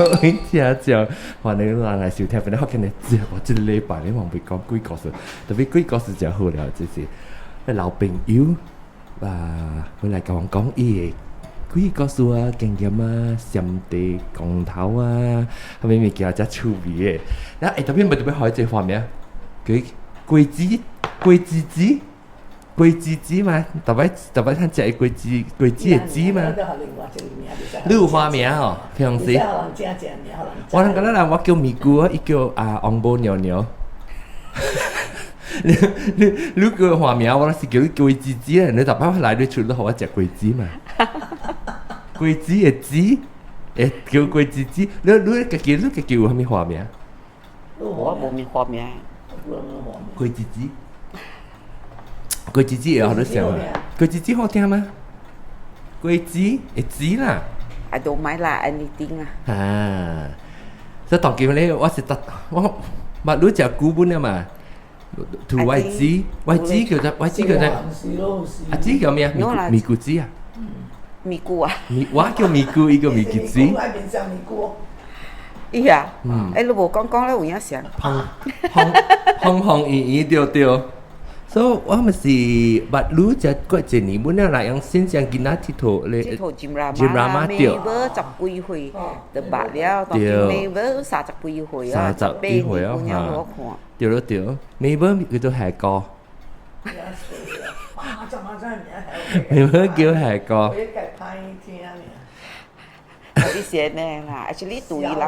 各位聽眾，歡迎人來收聽。本來我今日我這個禮拜你忘袂講鬼故事，特別鬼故事真好了，就是老朋友啊，會來共我講伊的鬼故事啊、經驗啊、閃地光頭啊，啥物物件遮趣味的。那會特別咪特別好這畫面，佢果子果子子。果子子嘛，逐擺逐擺通食果子果子的籽嘛。你有花名哦，平常時。我人感覺人我叫咪姑，伊叫啊紅毛娘娘。你你你叫花名，我是叫你果子子啊！你逐擺來你厝都予我食果子嘛。果子的籽，會叫果子子。你你家己你家己有啥物花名？我無物花名。果子子。果子子會好聽嗎？果子子好聽嗎？果子會子啦。 I don't mind 啦，anything 啊。啊，所以當今咧，我是得我捌你食古本啊嘛，塗歪子，歪子叫做歪子叫做，啊子叫咩啊？咪咪菇子啊？咪菇啊？咪我叫咪菇，伊叫咪菇子。伊啊，欸，你無講講咧有影像。紅紅紅紅圓圓對對。所以我咪是捌你食過一年，本來來用線上囡仔𨑨迌咧，𨑨迌 gymrama 啦，Mabel 十幾歲就捌了，當今 Mabel 三十幾歲啊，三十幾歲啊，嚇。對咯對，Mabel 叫做下哥。Mabel 叫下哥。你是呢啦，actually 對伊人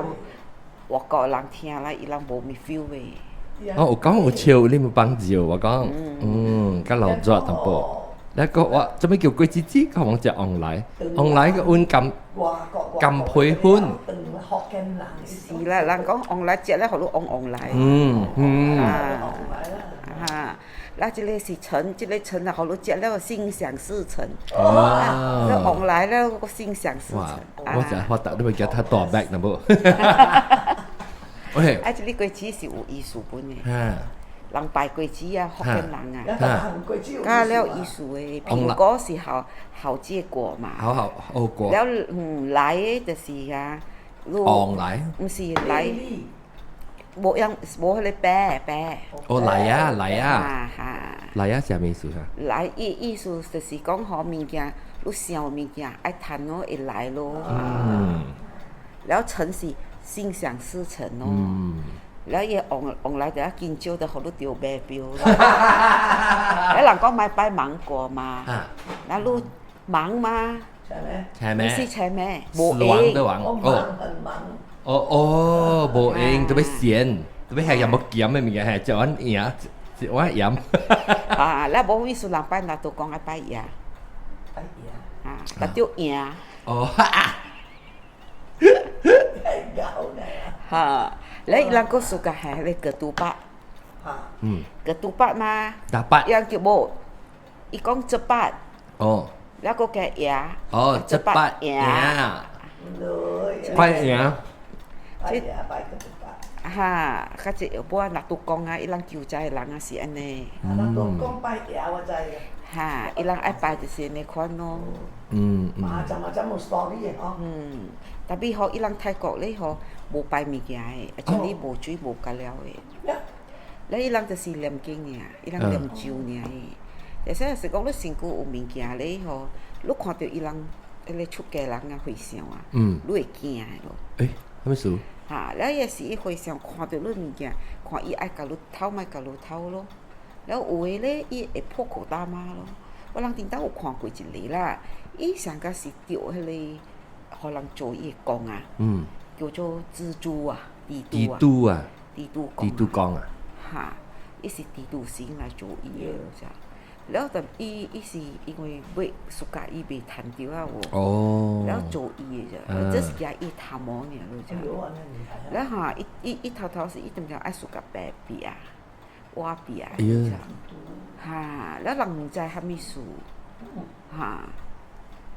外國人聽啦，伊人無物 feel 的。哦，有講有笑，你冇幫助我講，嗯，較老熱淡薄。那個我做咩叫果子子？佢講食旺來，旺來個溫甘甘皮粉。是啦，人講旺來食咧，予你旺旺來。啊，那這個是橙，這個橙啊，予你食了心想事成。哦。你旺來了，個心想事成。我食發達，你會驚太大麥啦無？喂，啊，這個果子是有意思本的。人拜果子啊，福建人啊，加了意思的。蘋果是好好結果嘛。好好好果。了，嗯，來的就是啊，旺來。毋是來，無用無彼個白白。哦，來啊來啊。來啊，啥物意思啊？來意意思就是講好物件，你想物件愛趁咯，會來咯。了成是心想事成咯。了伊旺旺來就要緊少，就予你著馬票。彼人講莫拜芒果嘛，那你忙嗎？係咩？是車咩？死亡的亡哦。哦哦，無閒，特別閒，特別係有冇鹹的物件，係一碗鹽，一碗鹽。啊，咱無意思人拜若都講愛拜爺。拜爺。啊，特著贏。哦哈啊！哈，你人個 suka 係彼個 ketupat。Ketupat 嘛。 Dapat。樣叫無？伊講 cepat。哦。了閣加贏。哦，cepat 贏。快贏。拜爺拜 ketupat。哈，較濟無啊，若拄講啊，伊人舊早的人啊是按呢。若拄講拜爺，我知。哈，伊人愛拜就是按呢款咯。嘛，怎嘛怎有 story 的吼。嗯，tapi 吼，伊人泰國咧吼，無拜物件的，啊，像你無水無加料的。咧伊人就是念經爾，伊人念咒爾。而且是講你身軀有物件咧吼，你看著伊人彼個出家人啊和尚啊，你會驚的咯。欸，啥物事？哈，了伊是伊和尚看著你物件，看伊愛共你偷，莫共你偷咯。了有的咧，伊會破口大罵咯。我人頂當有看過一個啦，伊上個是著彼個，予人做伊的公啊，叫做蜘蛛啊，蜘蛛啊，蜘蛛啊，蜘蛛公，蜘蛛公啊，哈，伊是蜘蛛神來做伊的咯，了但伊伊是因為欲 suka 伊袂趁著啊無，了做伊的啫，這是驚伊貪毛爾咯啫。了哈，伊伊伊頭頭是伊點點愛 suka 白壁、瓦壁，哈，了人毋知啥物事，哈，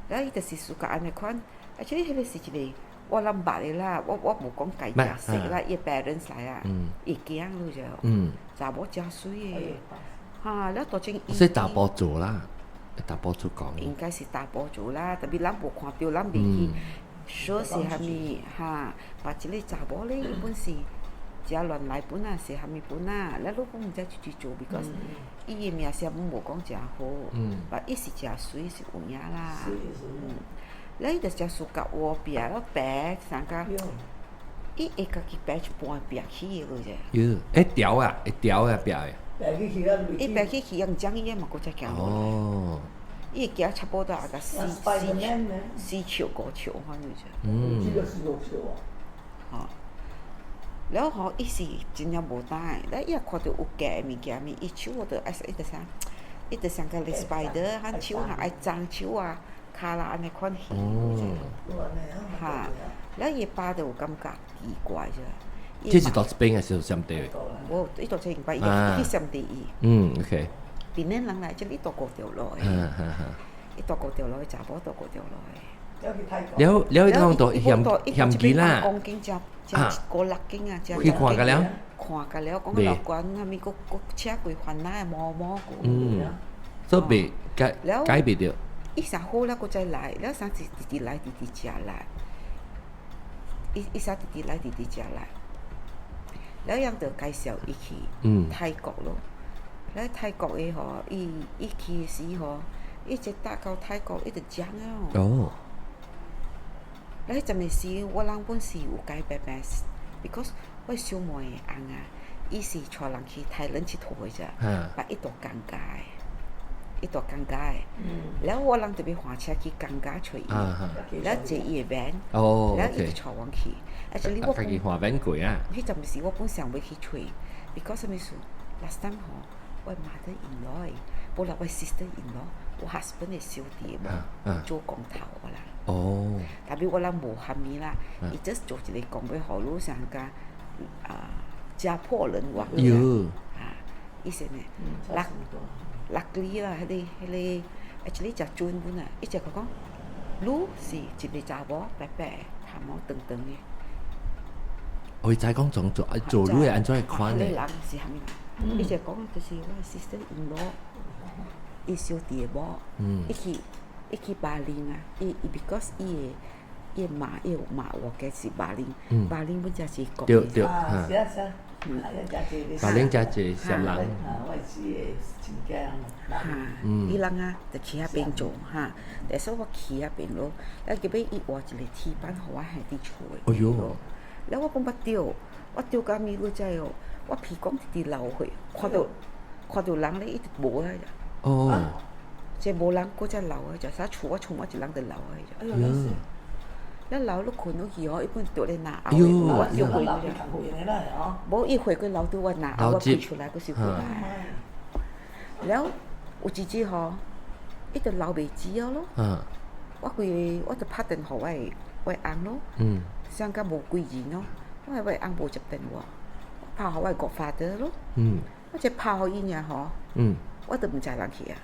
了伊就是 suka 按呢款，而且彼個是一個我諗捌的啦，我我無講家食識啦，伊 parents 來啊，伊驚咯就，查某誠媠的。哈，了當陣所以查埔做啦，查埔做講。應該是查埔做啦，特別咱無看著，咱袂去說是蝦米哈？把這个查某咧，伊本是誠亂來本啊，是蝦米本啊？了你本毋知出去做，because 伊的名聲無講誠好，但伊是誠媠是有影啦。了伊就誠 suka 烏壁了白啥個，伊會家己白一半壁去的個啫。喲，會掉啊，會掉啊，壁的。伊白去去，用講伊嘛，閣再行落來。伊會行差不多啊個四尺5尺款個啫。吼，了吼，伊是真正無膽的，了伊也看著有假的物件物，伊手就愛伊就啥，伊就像個 spider 漢手哈愛髒手啊、跤啦按呢款戲。哈，了伊爸就有感覺奇怪啫。這是佗一邊還是暹地？無，伊佗這邊伊去暹地伊。檳城人來，這裡蹛五條路的。伊蹛五條路，查某蹛五條路的。了了，伊講到嫌嫌機啦。公斤食食五六斤啊，去看過了。看過了，講老關啥物，閣閣請幾番仔的毛毛過。所以袂改改袂著。伊啥好了，閣再來，了啥是直直來，直直食來。伊伊啥直直來，直直食來。了，樣就介紹伊去泰國咯。了泰國的吼，伊伊去時吼，伊一搭到泰國，伊就講了。了彼陣時，我人本是有改白白，because 我小妹的翁啊，伊是帶人去泰倫𨑨迌的啫，但伊蹛江嘉的，伊蹛江嘉的。了我人就欲換車去江嘉揣伊，了坐伊的 van，了伊就帶阮去。Actually 我家己換 van 過啊。彼陣時我本想欲去揣，because 啥物事？Last time 吼，我 mother in law，無啦，我 sister in law，我 husband 的小弟無做光頭我啦。Tapi 我人無蝦米啦，伊 just 做一个講欲予你像甲啊家破人亡。啊，伊說呢，luckily 啦，彼個 actually 誠準本啊，伊就講，你是一个查某白白頭毛長長的。我知講從做做女會按怎款的？彼個人是蝦米人？伊就講就是我 sister in law，伊小弟的某，伊去巴林啊，伊伊 because 伊的媽伊的媽我家是巴林，巴林本才是國。對對，啊，是啊是啊，巴林才是暹人。啊，我是的親家。哈，伊人啊，就去彼邊做哈，但是我去彼邊咯，了結尾伊換一个鐵板，予我還佇厝的。哎喲！了我講捌著，我著甲物你知哦，我鼻孔直直流血，看著人咧，伊就無啊。這無人，閣再流啊！就啥厝我厝我一人就流啊！哎喲！了流你睏落去吼，伊本著咧嚨喉，我著過去。無伊血閣流佇我嚨喉，我開出來閣是回來。了有一日吼，伊就流袂止啊咯。我規個我就拍電話予我翁咯。上甲無幾人咯，我翁無接電話，我拍予我 godfather 咯。我一拍予伊爾吼，我都毋知人去啊。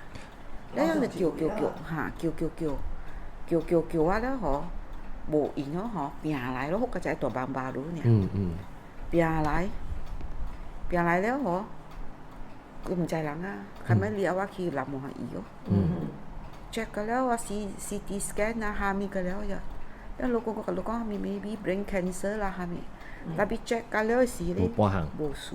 了樣就叫叫叫，哈叫叫叫，叫叫叫啊了吼，無閒咯吼，拼來咯，好佳哉大網巴魯爾。拼來，拼來了吼，閣毋知人啊，後尾了我去南華醫咯。Check 過了我 CT scan 啊，蝦米過了就，了老公我共你講蝦米 maybe brain cancer 啦蝦米，tapi check 過了時咧，無事。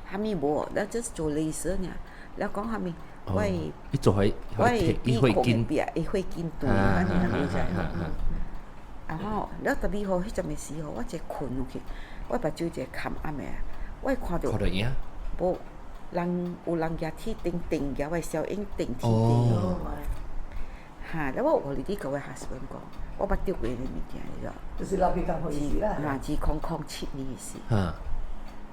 蝦米無，了 just 做 laser 爾，了講蝦米，我的我的鼻孔的壁會血筋斷，按呢你知無？啊吼，了 tapi 吼，彼陣的時候，我一睏落去，我目睭一個冚暗的，我會看著，無人有人舉鐵釘釘舉我的小影釘鐵釘。哈，了我有佇咧共我 husband 講，我捌著過彼个物件，你知無？就是老鼻孔回事啦。哈，2007年的事。哈，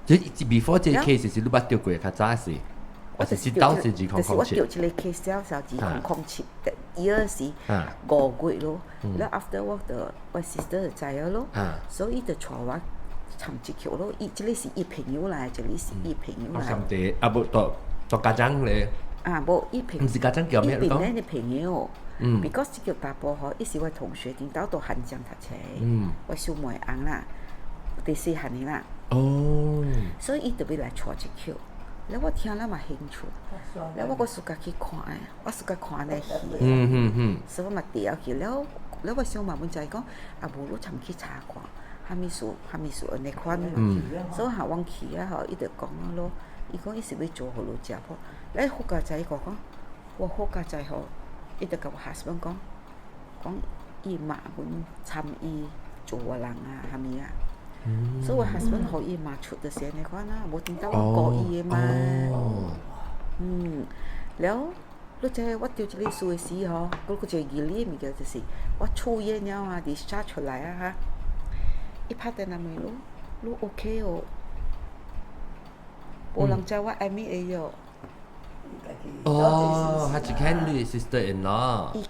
這 before 這個 case 是你捌著過較早時，我是當時2007。就是我著這個 case 了時候，2007，year 是5月咯。了 after 我就我 sister 就知影咯，所以伊就帶我參這去咯。伊這个是伊朋友來，這个是伊朋友來。啊無蹛蹛家長咧。啊，無伊朋，毋是家長叫咩？伊檳城的朋友。because 這個查埔吼，伊是我同學，頂兜佇漢江讀冊。我小妹翁啦，佇細漢的啦。所以伊特別來帶一口，了我聽了嘛興趣，了我閣 suka 去看，我 suka 看那戲。所以我嘛蹛去了，了我小媽本就係講，啊無你尋去查看，啥物事啥物事按呢款嘛。所以下阮去啊吼，伊就講啊咯，伊講伊是欲做予你食破，咧好佳哉伊個講，我好佳哉吼，伊就共我 husband 講，講伊媽阮參伊做我人啊，啥物啊。所以我 husband 予伊媽出就是按呢款啊，無頂到我顧伊的嘛。嗯，了，你知我著這个事的時吼，閣閣一個義理物件就是，我出院了啊，discharge 出來啊哈，伊拍電話問你，你 OK 哦？無人知我 admit 的喲。哦，他只看你 sister in law。伊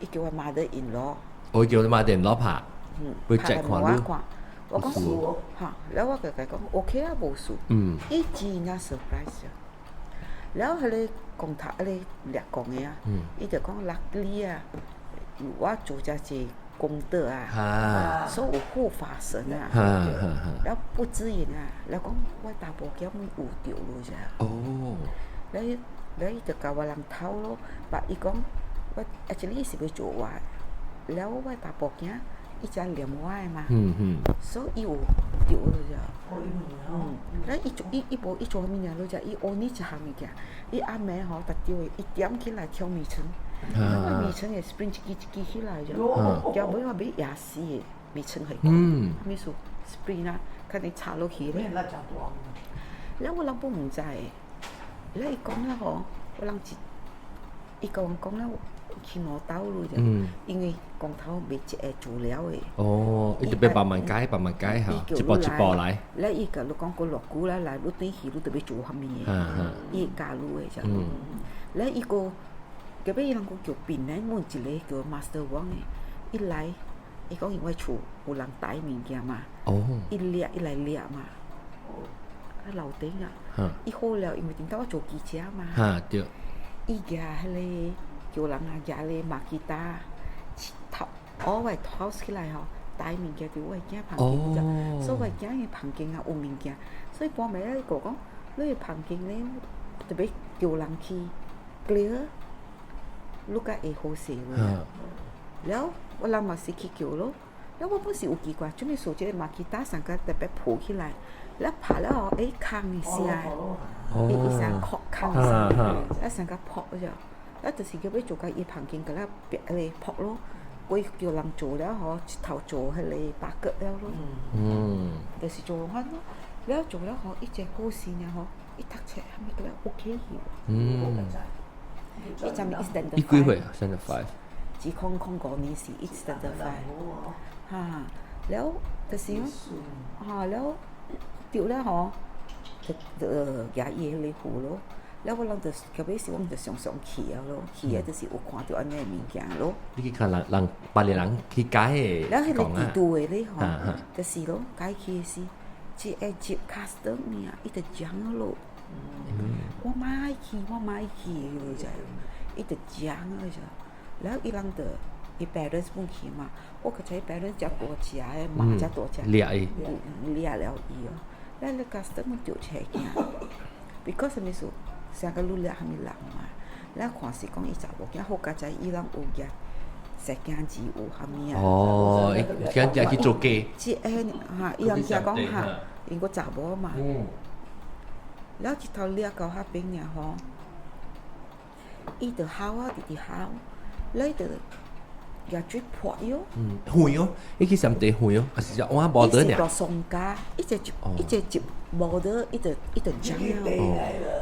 叫我 mother in law。我叫你 mother in law 拍。嗯，會 check 看你。我講哈，了我共伊講 OK 啊，無事。伊真正 surprise 啊！了，彼个講頭，彼個掠講的啊，伊就講 luckily 啊，我做遮濟功德啊，所以有護法神啊，了不止癮啊，了講我查埔囝有著咯遮。了了伊就共我人偷咯，but 伊講我 actually 是欲做我，了我查埔囝伊才念我的嘛，所以伊有著咯遮。嗯，了伊做伊伊無伊做啥物件咯遮，伊學你一項物件，伊暗暝吼，逐著的，伊點起來跳迷層，那個迷層會 spring 一支一支起來者，後尾我欲壓死的迷層會滾，啥物事 spring 啊，較你插落去咧。了我人本毋知，了伊講了吼，我人一，伊共阮講了去五兜咯者，因為光頭袂一下做了的。哦，伊特別慢慢改，慢慢改吼，一步一步來。了伊共你講過偌久來來，你轉去你著欲做啥物的？伊會教你的者。了伊閣，後尾伊人閣叫檳榔阮一個叫 Master Wang 的，伊來，伊講因為厝有人帶物件嘛，伊掠伊來掠嘛，啊樓頂啊，伊好了，因為頂當我做記者嘛，對。伊舉彼个叫人啊舉个 Makita，頭我 house 起來吼，帶物件佇我的囝房間遮，所以我的囝的房間啊有物件，所以半暝咧伊個講，你的房間咧特別叫人去 clear，你較會好勢無？了，我人嘛是去叫咯，了我本是有奇怪，做物事這個 Makita 上個特別抱起來，了拍了吼，欸，空的聲，伊伊聲敲空的聲，了上個撲者，了就是叫欲做共伊房間共咱別彼個撲咯，規叫人做了吼，一頭做彼個八角了咯，就是做款咯，了做了吼，伊這好勢爾吼，伊讀冊啥物個了 OK 去。伊昨暝伊 standard。伊幾歲啊？Standard five。 2005年時，伊 standard five。哈，了就是講，哈了，對了吼，就就舉伊彼個符咯。了我人就後尾是阮就常常去啊咯，去啊就是有看著按呢物件咯。你去看人人別个人去解的。了彼個佇厝的咧吼，就是咯，解去的是，一個接 custom 爾，伊就講咯。我莫去，我莫去，你知？伊就講了就，了伊人就伊 parents 本去嘛，我較知 parents 遮大隻的，媽遮大隻，掠伊，掠了伊哦。了你 custom 著車囝，because 啥物事？成個你掠啥物人嘛？了看是講伊查某囝好佳哉，伊人有舉石鏡子有啥物啊？哦，伊驚只去做假。這個哈，伊人驚講哈，因個查某嘛。了一頭掠到彼邊爾吼，伊就吼啊，直直吼，了伊就舉水潑伊哦。嗯，遠哦，伊去啥地遠哦，還是只碗無得爾？伊是大雙家，伊只一伊只一無得，伊就伊就講了。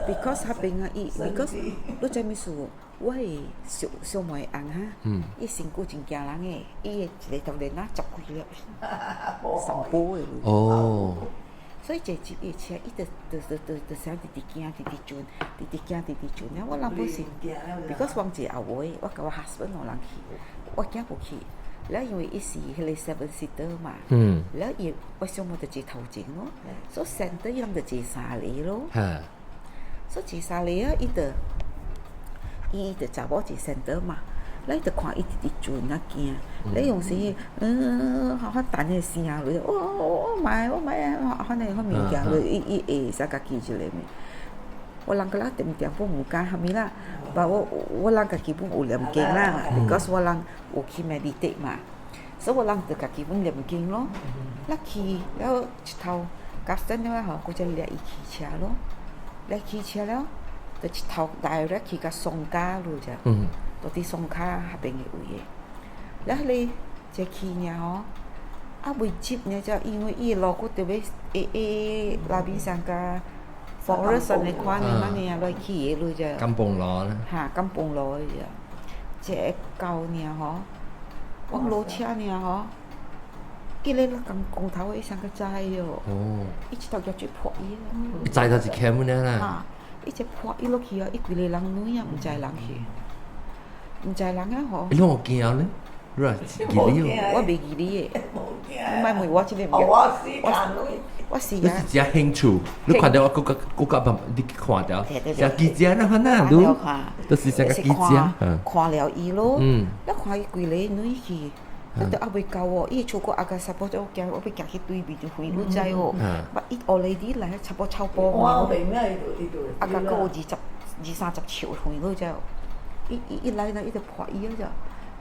Because 彼邊啊，伊 because 你知物事？我的小小妹翁哈，伊身軀真驚人的，伊的一个當然啊，十幾粒，上寶的。所以坐接伊車，伊就就就就就啥直直行，直直轉，直直行，直直轉。了我人本是，because 我坐後尾，我共我 husband 兩人去，我囝無去。了因為伊是彼個 seven seater 嘛，了伊我小妹就坐頭前咯，所以 center 伊人就坐三個咯。所以坐三個啊，伊就伊就查某坐 center 嘛。了伊就看伊直直轉啊行，了用時嗯，好等的聲落，哦，我買我買啊，反正彼物件落，伊伊會使家己一個物。我人個啦點點本毋敢啥物啦，but 我我人家己本有念經啦，because 我人有去 meditate 嘛。所以我人就家己阮念經咯，咱去了一頭夾身了吼，閣再掠伊騎車咯，掠騎車了，就一頭 direct 去甲松卡路啫，到佇松卡彼邊的位的，了彼個這去爾吼，啊未接呢只，因為伊的路閣著欲會會拉比山佮 forest 按呢款的按呢啊落去的路啫。 kampung 路咧。哈，kampung 路的啫，這到爾吼，我落車爾吼，伊咧咧講光頭的伊啥個知哦，伊一頭舉水潑伊啊。伊知就是欠阮啦。哈，伊一潑伊落去啊，伊規个人女啊，毋知人去，毋知人啊吼。你攏有驚咧？你若記你哦。我袂記你的，無驚。你莫問我這個哦，我死看你。我是你是真興趣，你看著我閣閣閣閣慢，你去看著，成記者啦，反正你，都是成個記者。看了伊咯，你看伊規个女去，你都猶未到哦，伊厝閣阿個差不多，我驚我欲行去對面就遠，你知哦？伊 already 來差不多草埔。我袂咩，伊就伊就。啊，閣閣有二十二三十尺遠，你知哦？伊伊伊來了，伊就潑伊啊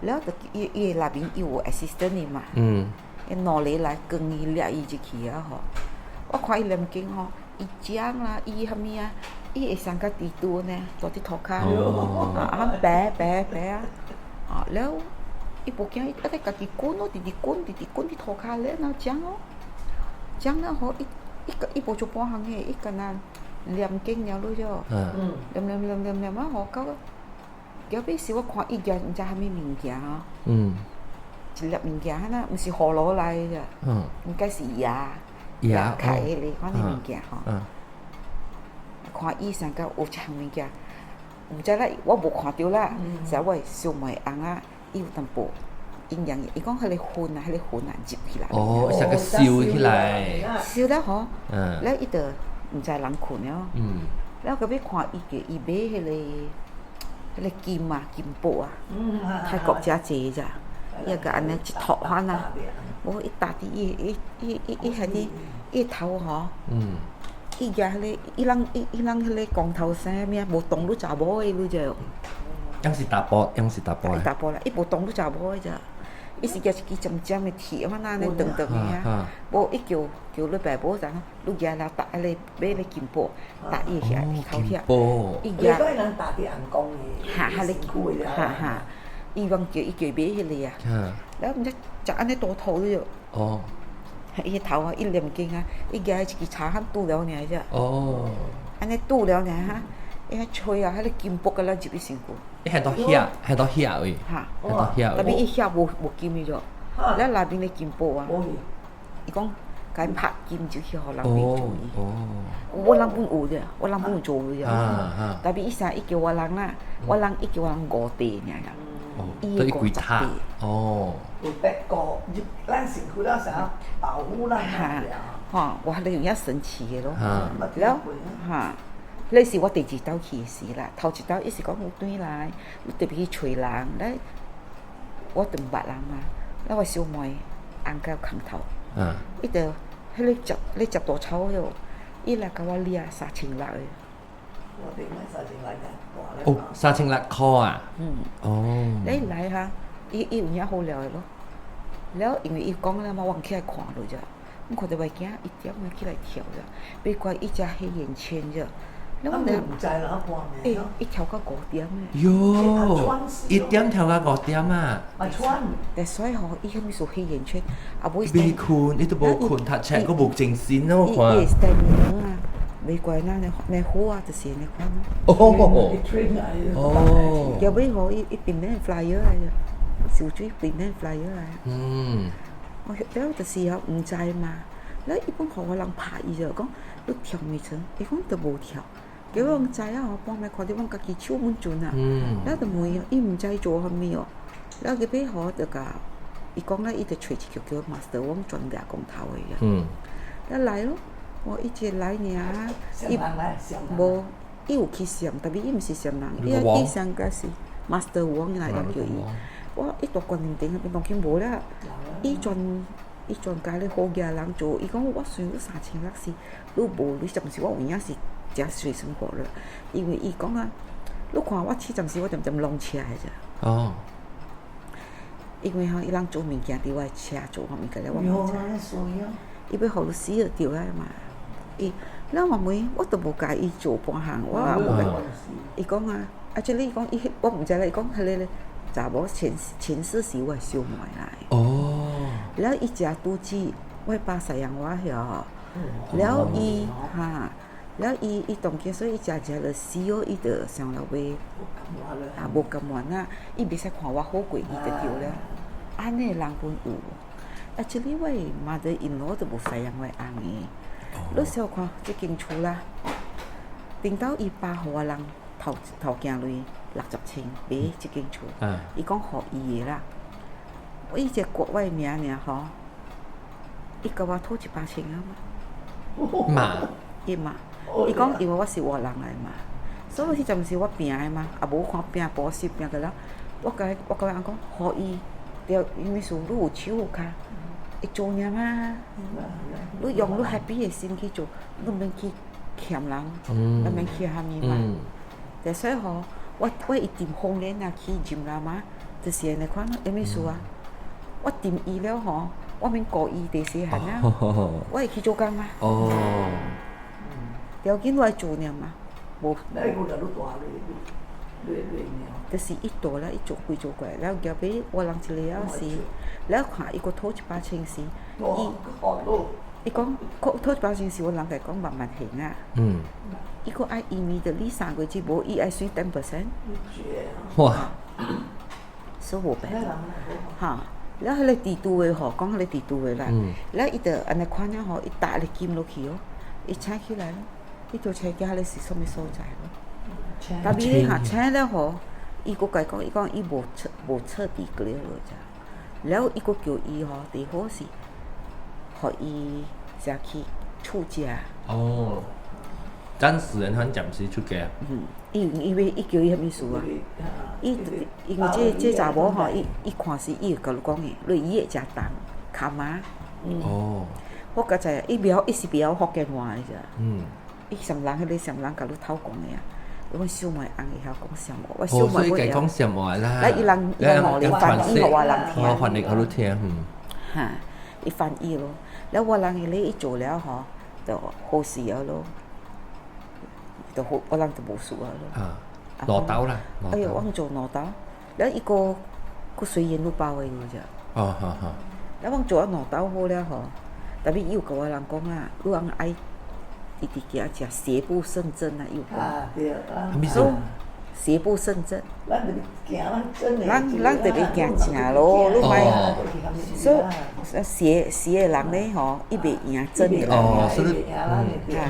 只，了就伊伊內面伊有 assistant 的嘛，伊兩个來跟伊掠伊入去啊吼。我看伊念經吼，伊講啦，伊啥物啊，伊會上甲豬肚呢，坐佇塗跤，啊，白白白啊，啊了，伊無驚，伊一直家己滾咯，直直滾，直直滾佇塗跤咧，然後講哦，講了吼，伊伊伊無做半項的，伊干焦念經爾了啫，念念念念念啊吼，到後尾時我看伊舉毋知啥物物件吼，一粒物件，彼若毋是葫蘆來的，應該是牙。牙開的款的物件吼，看伊上甲有一項物件，毋知啦，我無看著啦，是我的小妹翁仔，伊有淡薄營養，伊講彼個粉啊，彼個粉啊入起來。哦，成個燒起來。燒了吼，了伊就毋知人睏了。了後尾看伊叫伊買彼個彼個金啊，金箔啊，泰國遮濟只，伊個按呢一托番啊，無伊搭佇伊伊伊伊伊彼個伊頭吼，伊舉彼個伊人伊伊人彼個光頭生物啊，無當你查某的你知無？樣是查埔，樣是查埔。查埔啦，伊無當你查某的咋？伊是舉一支尖尖的鐵，反正按呢長長的啊。無伊叫叫你爸母怎，你舉來搭彼個買个金箔，搭伊遐頭遐。伊舉。人搭佇紅光的。哈哈，咧，哈哈，伊講叫伊叫買彼個啊。了毋知食按呢大頭了。伊個頭啊，伊念經啊，伊舉一支柴漢拄了爾啫。按呢拄了爾哈，伊遐吹啊，彼個金箔個咱入去身軀。伊係到遐，係到遐位。哈。係到遐位。 Tapi 伊遐無無金的咗，了內面的金箔啊。伊講共拍金就去予人去做伊。我人本有的，我人本有做的。Tapi 伊啥伊叫我人啦，我人伊叫我人五塊爾啦。哦，伊規塔。哦。有白個入咱身軀了啥保護咱哈，吼，我彼個有影神奇的咯。了，哈。那是我第二道去的時啦，頭一道伊是講有轉來，你特別去揣人，來我就毋捌人嘛，了我小妹翁甲空頭，伊就彼個食咧食大草了，伊來共我領三千六的。我頂擺三千六。哦，三千六箍啊！哦。你來哈，伊伊有影好料的咯，了因為伊講了嘛，我起來看落啫，我看著我驚一點仔起來跳啫，別怪伊只黑眼圈啫。我毋知啦，看欸，伊跳到五點的。喲，一點跳到五點啊！啊，喘。但所以吼，伊彼物事黑眼圈，啊，無。未睏，你都無睏，讀冊閣無精神咯，看。伊會 stamina 啊，袂怪咱的那好啊，就是按呢款咯。哦。哦。後尾吼，伊伊變咧 flyer 來的，泅水變咧 flyer 來。我了就是吼，毋知嘛，了伊本予我人拍伊就講，你跳未成？伊講都無跳。結果阮知影吼，半暝看著阮家己手穩陣啊，了就問伊，伊毋知做啥物哦。了後尾吼就共伊講咧，伊就揣一個叫 master，阮專業光頭的啊。了來咯，我伊一個來爾，伊無，伊有去閃，但是伊毋是閃人，伊伊上個是 master 王來叫伊。我伊蹛觀音頂彼邊當今無了，伊專伊專教咧好額人做，伊講我算你三千六是，你無你暫時我有影是誠水深火熱，因為伊講啊，你看我試陣時我點點弄車的咋。哦。因為吼，伊人做物件佇我的車做啥物件了，我毋知。伊欲予你死就對啊嘛。伊，了我問，我都無共伊做半項，我也無共。伊講啊，啊，這裡講伊，我毋知啦。伊講彼個咧，查某前前世是我的小妹來。了伊食拄子，我爸西洋話曉。了伊哈，了伊伊當今所以伊食食了死哦，伊就想了欲啊無甘願啊，伊袂使看我好過，伊就對了。按呢人本有，啊，這裡我的 mother in law 都無西洋話紅的。你小看這間厝啦，頂到伊爸予我人頭頭行鐳60千買這間厝，伊講予伊的啦。伊這國外名爾吼，伊共我討100千啊嘛。嘛？伊嘛，伊講因為我是外人來嘛，所以彼陣時我拼的嘛，也無看拼補習拼個了，我共人講，予伊，對，因為是你有手有跤。會做爾嘛？你用你 happy 的心去做，你毋免去欠人，你免去蝦米嘛。但所以吼，我一定風蓮啊去認啦嘛，就是按呢款，啥物事啊？我掂伊了吼，我免顧伊第細漢啊，我會去做工啊。條件我愛做爾嘛，無。就是伊大了，伊做規做過來，了後尾我人一個了是，了看伊閣討100千時，伊伊講討100千時，我人共伊講慢慢還啊。伊閣愛 immediately 3個月無，伊愛算 10%。哇！所以無辦法。哈，了彼個地主的吼，講彼個地主的啦，了伊就按呢款了吼，伊搭個金落去哦，伊請起來咯，伊就請彼個是啥物所在咯。但是哈請了吼，伊閣共伊講，伊講伊無徹底 clear 落遮，了伊閣叫伊吼，最好是，予伊才去出家。哦，暫時的，暫時出家。嗯，伊因為伊叫伊啥物事啊？伊因為這查某吼，伊伊看時伊會共你講的，你伊會誠重，卡嘛。我較知，伊袂曉，伊是袂曉福建話的咋。伊啥人彼個啥人共你討講的啊？我小妹翁會曉講暹話，我小妹會講暹話啦。來，伊人伊人互你翻譯，予我人聽。哦，翻譯予你聽，嗯。哈，伊翻譯咯，了我人彼個伊做了吼，就好勢了咯，就好，我人就無事啊咯。啊，兩兜啦。哎喲，我做兩兜，了伊閣閣隨緣愈包的爾咋。哦，好好。了我做了兩兜好了吼，但是伊有共我人講啊，你通愛直直行食邪不勝正啊，伊有講。啊，對啊。啥物邪不勝正。咱就是行咱真的。咱特別行正路，你莫。所以邪邪的人咧吼，伊袂贏真的人。哦，所以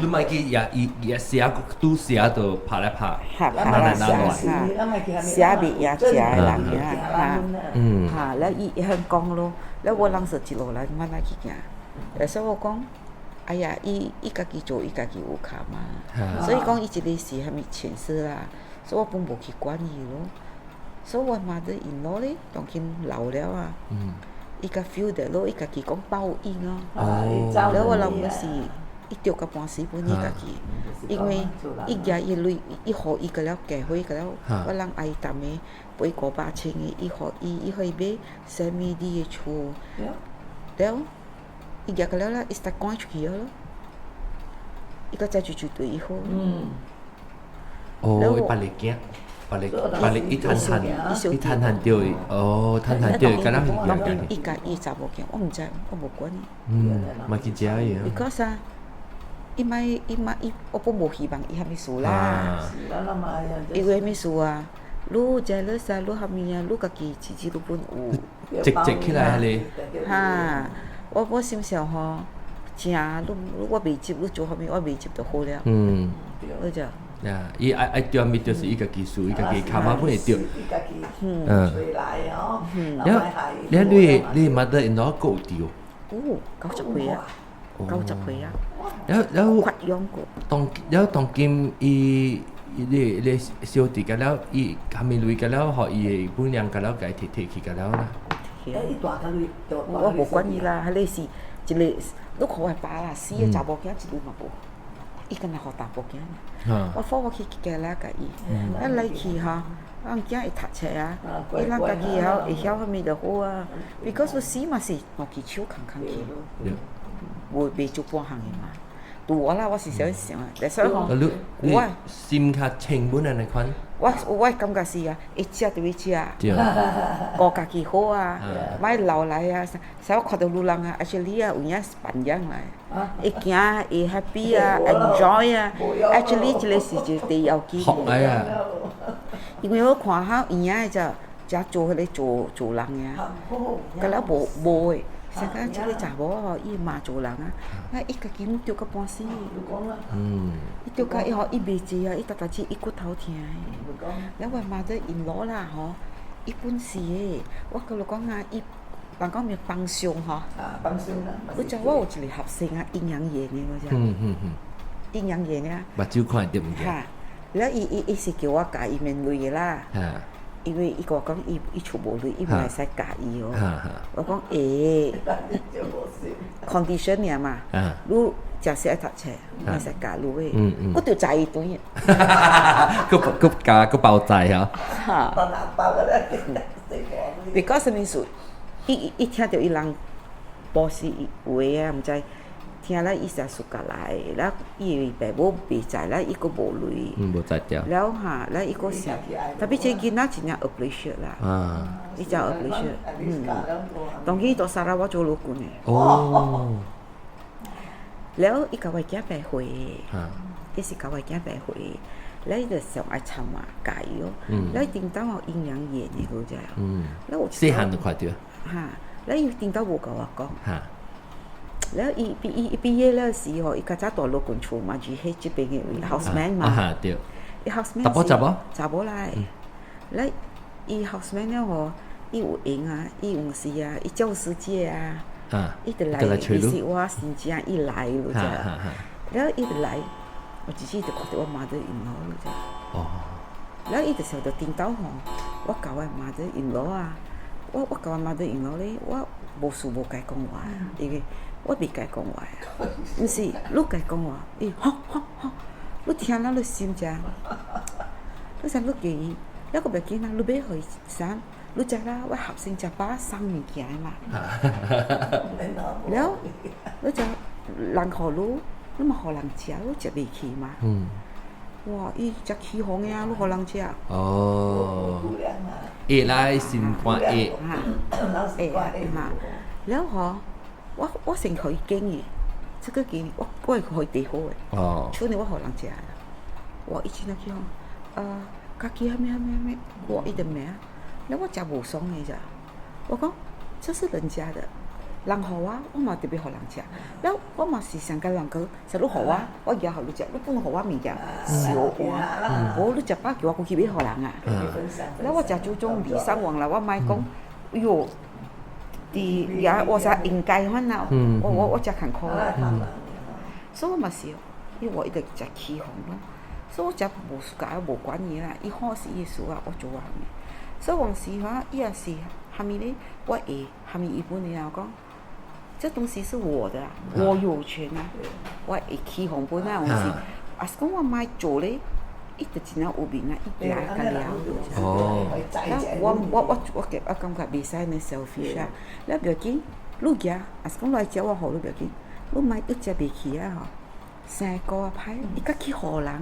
你莫去也伊也邪拄邪就拍來拍，拍來拍，邪袂贏正的人哈。哈，了伊會講咯，了我人說一路來慢慢去行，所以我講。哎呀，伊伊家己做，伊家己有卡嘛，所以講伊這個是蝦米前世啦，所以我本無去管伊咯。所以我 mother in law 咧，當今老了啊，伊較 feel 到咯，伊家己講報應哦。了我人毋是，伊著甲半死本伊家己，因為伊舉伊鐳，伊予伊個了嫁伙個了，我人愛逐暝賠500千的，伊予伊，伊予伊買 semi D 的厝，了。伊舉個了啦，伊實趕出去了咯。伊閣再就就對伊好。哦，伊別個囝，別個別個伊趁趁，伊趁趁著伊，哦，趁趁著，敢若是舉伊共伊查某囝，我毋知，我無管伊。嗯，嘛去食伊啊。 Because 啊，伊莫伊莫伊，我本無希望伊蝦米事啦。因為蝦米事啊？你 jealous 啊，你蝦米啊？你家己自己都本有。積積起來彼個。哈。我心想吼，正你我袂接，你做蝦米我袂接就好了。你就。呀，伊愛愛著物就是伊家己輸，伊家己卡馬本會著。了，了你 mother in law 閣有著？有，90歲啊，90歲啊。了了，發養過。當了當今伊伊你小弟甲了，伊蝦米鐳甲了，予伊的本娘甲了，共伊提提去甲了啦。我無管伊啦，彼個是一個，你看我爸啦，死個查某囝一鐳嘛無，伊敢若予查埔囝爾。我放我去加啦共伊，啊來去吼，人囝會讀冊啊，伊咱家己會曉會曉啥物就好啊。Because 你死嘛是兩支手囥囥去，無袂做半項的嘛。對我啦，我是啥想啊，所以吼，你你心較清本按呢款？我感覺是啊，會食就欲食，顧家己好啊，莫老來啊。啥我看著女人啊，actually 啊，有影是扮樣來，會行會 happy 啊，enjoy 啊，actually 這個是一個第要緊。學啊！因為我看較有影的就才做彼個做做人爾，甲了無無的。像講這個查某吼，伊嘛做人啊，啊，伊家己著甲半死。伊著甲伊吼，伊袂濟啊，伊逐逐只伊骨頭疼的。了我 mother in law 啦吼，伊本是的，我佮你講啊，伊人講咩幫兇吼。啊，幫兇啦。你知我有一個學生啊，陰陽眼的，我知。陰陽眼啊。目睭看會著物件。哈，了伊伊伊是叫我共伊免錢的啦。因為伊共我講，伊伊厝無錢，伊毋會使共伊哦。我講會，condition 爾嘛，你食時愛讀冊，會使共你的，我就知伊對。閣閣共閣包載哈。哈。Because 啥物事？伊伊聽著伊人報時話啊，毋知聽了伊才暑假來，了伊爸母袂在，了伊閣無錢。嗯，無在掉。了哈，了伊閣想，特別這囡仔真正 appreciate 啦。伊真 appreciate，嗯。當伊到砂拉越做陸軍的。哦。了，伊共我囝白歲，伊是共我囝白歲，了伊就上愛參嘛，共伊哦。了伊頂當有陰陽眼的，好知哦。了我細漢就看著。哈，了伊頂當無共我講。了伊畢伊畢業了時吼，伊較早蹛陸軍厝嘛，住彼這邊的位 houseman 嘛。啊對。伊 houseman 查某查某？查某來。了伊 houseman 了吼，伊有閒啊，伊有時啊，伊教師節啊，伊就來，伊是我新正伊來咯，知。了伊就來，我只是就看著我 mother in law 咯，知。了伊就想著顛倒吼，我共我 mother in law 啊，我我共我 mother in law 咧，我無事無共伊講話，因為我袂共伊講話啊，毋是，你共伊講話，伊吼吼吼，你聽了你心誠，你想你叫伊，了閣袂緊啊，你欲予伊啥？你知啦，我學生食飽送物件的嘛。了，你知人予你，你嘛予人食，你食袂去嘛？哇！伊食起哄的啊，你予人食。哦。會來心肝會。哈，會哈。了吼，我我先予伊建議，這個建議我我會予伊提好的。厝裡我予人食啦。哇！伊真正起哄，家己啥物啥物啥物，哇！伊就罵。了我食無爽的咋？我講這是人家的，人予我，我嘛特別予人食。了我嘛是想共人講，說你予我，我也予你食，你不能予我物件燒換。無你食飽叫我過去欲予人啊。了我食這種禮尚往來，我莫講，哎喲，佇遐我啥應該款啦，我我我誠艱苦啦。所以我嘛是，因為我一直食起哄咯，所以我食無共伊無管伊啦，伊好是伊的事啊，我做我的。所以往時吼，伊也是蝦米咧，我會蝦米伊本的啊，我講，這東西是我的啊，我有權啊，我會起哄本啊，有時，啊是講我莫做咧，伊就真正有面啊，伊行甲了。哦。我我我我我我感覺袂使按呢 selfish 啊，你不要緊，你行，啊是講你來食我予你不要緊，你莫一食袂起啊吼。生果啊歹，伊較去予人，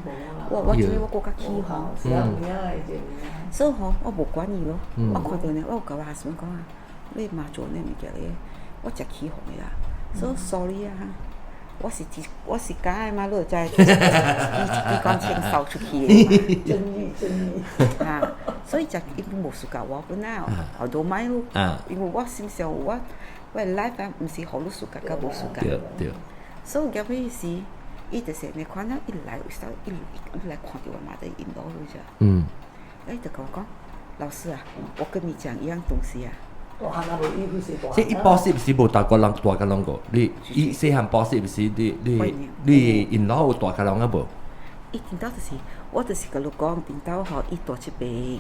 我我真我閣較起哄。所以吼，我無管伊咯。我看著呢，我有共我 husband 講啊，你嘛做呢物件咧，我誠起哄的啦。所以 sorry 啊，我是我是假的嘛，你就知機關槍掃出去的嘛。正義正義。啊，所以才伊本無輸共我本啊，後都莫咯。因為我心想我我 life 啊，毋是予你輸共佮無輸共。對對。所以後尾時。伊就是按呢款啊，伊來有時伊伊來看著我媽的引導你知。伊就共我講，老師啊，我跟你講一樣東西啊。即伊補習是無帶過人蹛共攏個？你伊細漢補習是你你你 in law 有蹛共攏啊無？伊頂到就是，我就是共你講，頂到吼，伊蹛這邊。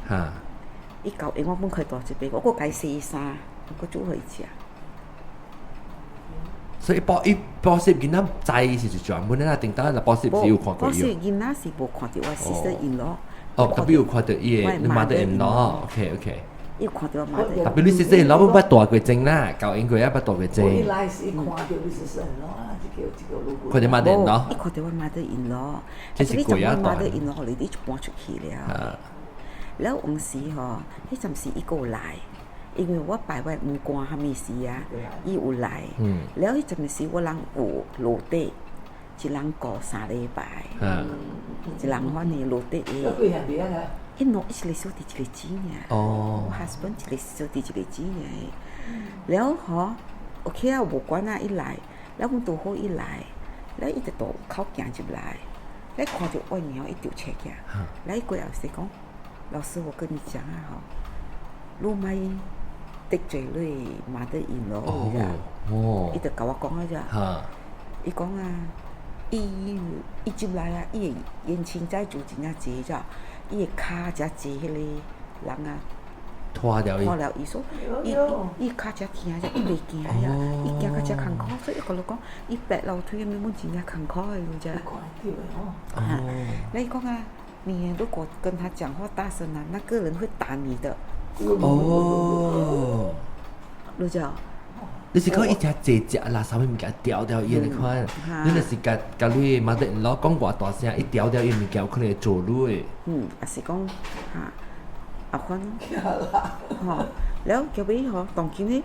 伊交閒我本可以蹛這邊，我閣共伊洗衫，我閣煮予伊食。所以補伊補習囡仔知是專門的啦，頂當啦補習是有看過伊。補習囡仔是無看著我 sister in law，哦，特別有看著伊的你 mother in law，OK OK。伊有看著我 mother。特別你細細老母捌大過前啦，教英過也捌大過前。我一來時看著你細細 in law 啊，一個一個女看著 mother in law。伊看著我 mother in law，這是過啊大。 mother in law，你就搬出去了。了往時吼，彼陣時伊閣有來，因為我擺我毋管啥物事啊，伊有來。了彼陣時我人有落地，一人過3禮拜，一人反正落地的。幾兄弟啊？伊兩一個小弟一個姊爾。我 husband 一個小弟一個姊爾。了吼，OK 啊，無管啊，伊來，了阮拄好伊來，了伊就路口行入來，了看著我娘，伊就切起，來過後是講，老師，我跟你講啊，吼，你莫得罪你 mother in law。伊就共我講啊咋，伊講啊，伊伊入來啊，伊的冤親債主真正濟咋，伊的跤遮濟彼个人啊，拖掉伊，拖了伊說，伊伊跤遮疼遮，伊袂行呀，伊行較遮艱苦，所以伊共你講，伊爬樓梯啥物阮真正艱苦的，有遮。哦。你講啊，你如果跟他講話大聲啊，那個人會打你的。哦。你知？你是講伊遮濟隻垃圾物件掉掉伊的款，你若是共共你 mother in law 講偌大聲，伊掉掉伊物件有可能會做你的。嗯，也是講哈，啊款吼，了後尾吼，當今呢，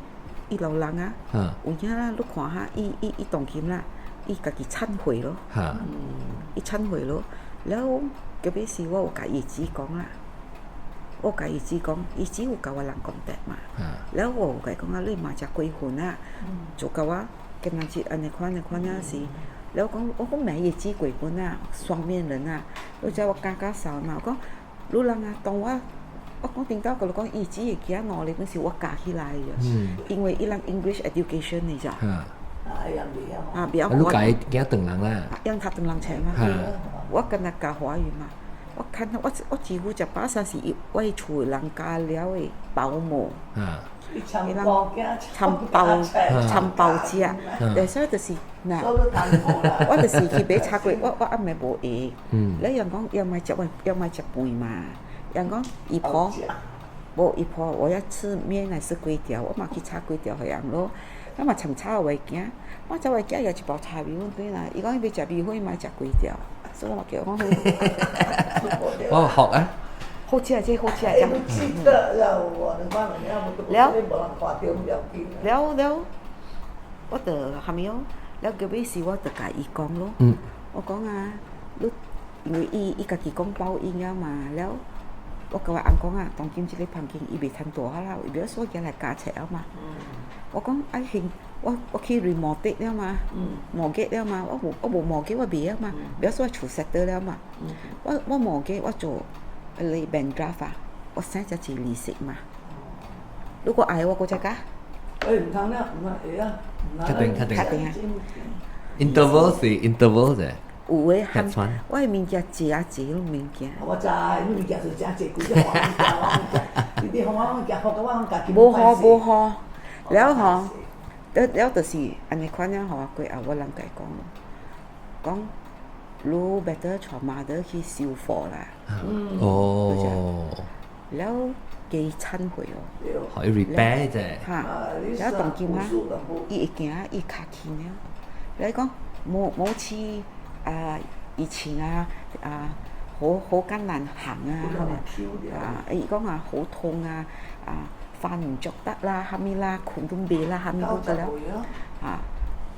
伊老人啊，有影啦，你看哈，伊伊伊當今啦，伊家己懺悔咯，伊懺悔咯，了後尾是我有共伊姊講啦。我共伊姊講，伊姊有共我人講的嘛。了我有共伊講啊，你嘛誠過分啊，做甲我今仔日按呢款按呢款啊是。了講我講罵伊姊過分啊，雙面人啊。你知我加加掃嘛？我講你人啊，當我我講頂到共你講，伊姊會囝兩個本是我教起來的，因為伊人 English education 你知？啊，袂曉。你教伊囝唐人啦？用讀唐人冊嘛？我敢若教華語嘛？我看我我幾乎食飽三是伊我厝的人教了的保姆，伊人參包參包食，對，所以就是若，我就是去買炒粿，我我暗暝無閒，了人講要莫食飯，要莫食飯嘛，人講伊婆，無伊婆我要吃麵還是粿條，我嘛去炒粿條予人咯，我嘛參炒我囝，我走我囝也一包炒米粉轉來，伊講伊欲食米粉，伊莫食粿條。所以我叫我講我學啊！好食這好食這。了了了，我就蝦米哦？了後尾時我就共伊講咯。我講啊，你因為伊伊家己講報應了嘛，了我共我翁講啊，當今這个環境伊袂趁大啦，伊袂說行來加冊了嘛。我講愛還我我去 remortgage 了嘛，mortgage 了嘛，我無我無 mortgage 我袂曉嘛，袂曉說厝 settle 了嘛。我我 mortgage 我做個 bank draft 啊，我省這濟利息嘛。如果愛我閣再加。欸，毋通了，毋通會啊。確定確定。確定啊。 Interval 是 interval 者。有的含我的物件濟啊濟攏物件。我知，你物件是誠濟，規隻黃物件，物件，你你予我物件，予到我家己無好無好，了吼，了了就是按呢款了吼，過後我人共伊講，講你 better 帶 mother 去修佛啦。哦。了加懺悔哦。可以 repair 啫。哈，了當今啊，伊會行，伊較輕了。來講無無似啊以前啊啊好好艱難行啊，啊伊講啊好痛啊啊飯毋著得啦，啥物啦，睏都袂啦，啥物都得了，啊，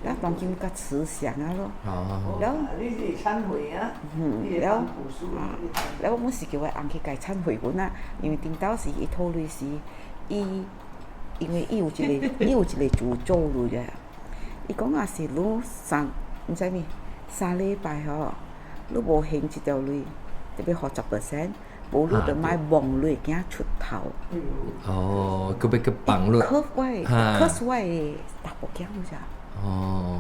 了當今較慈祥啊咯。了。你是懺悔啊？嗯，了啊，了我是叫我翁去共伊懺悔阮啊，因為頂到時伊討錢時，伊因為伊有一個伊有一個詛咒落者，伊講若是你三毋知物3禮拜吼，你無還這條錢，特別予10%，無你就莫望你的囝出頭。哦，閣欲閣放落。可我的，可是我的查某囝有啥？哦。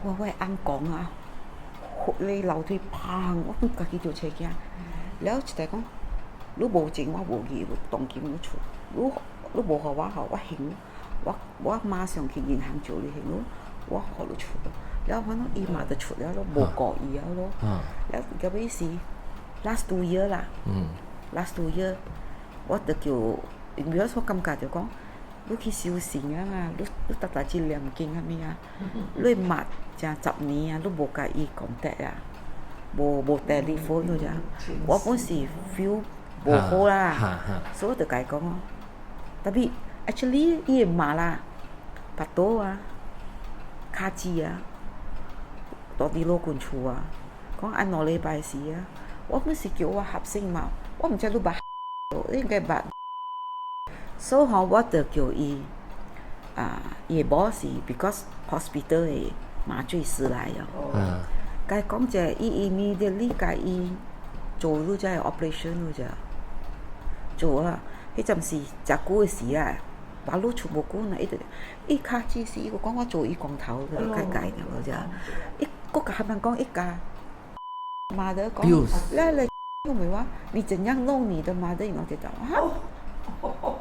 我我的翁講啊，你樓梯砰，我家己就揣囝。了一個講，你無情我無義，當今你厝，你你無予我吼，我還我我馬上去銀行借你還你，我予你出。了反正伊嘛就出了咯，無顧伊了咯。了後尾是 last 2 year 啦， last 2 year，我就叫，因為我感覺就講，你去修行啊嘛，你逐逐去念經啥物啊，你媽成10年啊，你無共伊 contact 啊，無 telephone 嗰隻，我本是 feel 無好啦，所以我就共伊講哦。Tapi actually 伊會罵啦，腹肚啊，跤趾啊，蹛佇老君厝啊，講按2禮拜時啊，我本是叫我合生嘛，我毋知你捌，你應該捌。所以吼，我就叫伊啊，伊的某是 because hospital 的麻醉師來哦。共伊講者，伊 immediately 共伊做你這 operation 你知？做啊，彼陣時誠久的時啊，把路出無久呢，伊就伊跤趾時，伊閣講我做伊光頭個改改的，你知？伊閣共他們講伊共 mother 講，來來，我沒話，你怎樣弄你的 mother？你跌倒啊？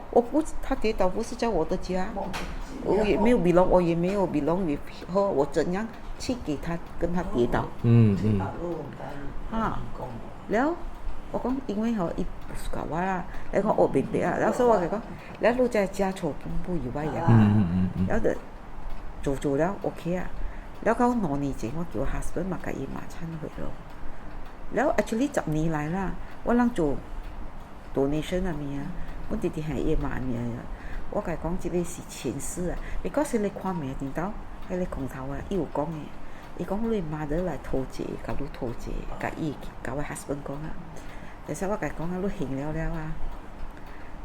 我不，他跌倒不是在我的家，我也沒有 belong，我也沒有 belong with her，我怎樣去給他跟他跌倒？哈，了，我講因為吼伊不是我啦，你講我明白啊，然後所以我就講，了你在家醜不以外揚，了就做做了 OK 啊，了到2年前我叫我 husband 嘛共伊嘛懺悔咯，了 actually 10年來啦，我人做 donation 啊物啊，阮直直係伊媽名啊，我共伊講這個是前世啊，because 你看命頂頭，彼個空頭啊，伊有講的，伊講你 mother 來討債，共你討債，共伊共我 husband 講啊，但是我共伊講啊，你還了了啊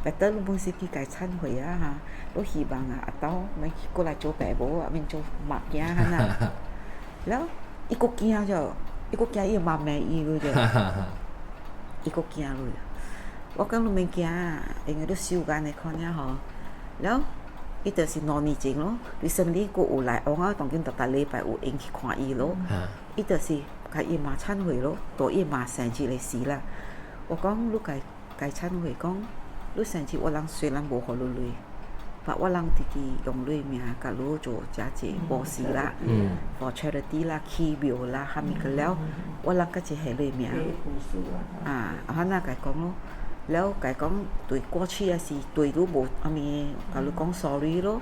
，better 你本是去共懺悔啊哈，你希望啊阿兜免過來做爸母啊，免做媽囝哈呐，了伊閣驚著，伊閣驚伊媽罵伊個著，伊閣驚落。我講你免驚，因為你修間的看爾吼，了伊就是2年前咯，recently 閣有來往啊，當今逐逐禮拜有閒去看伊咯。伊就是共伊媽懺悔咯，對伊媽生日的時啦。我講你共共懺悔講，你生日我人雖然無予你鐳，但我人直直用你名共你做誠濟布施啦，for charity 啦，起廟啦，啥物個了，我人閣一下你名。啊，啊那共伊講咯。了，共伊講對過去也是對你無啥物，共你講 sorry 咯。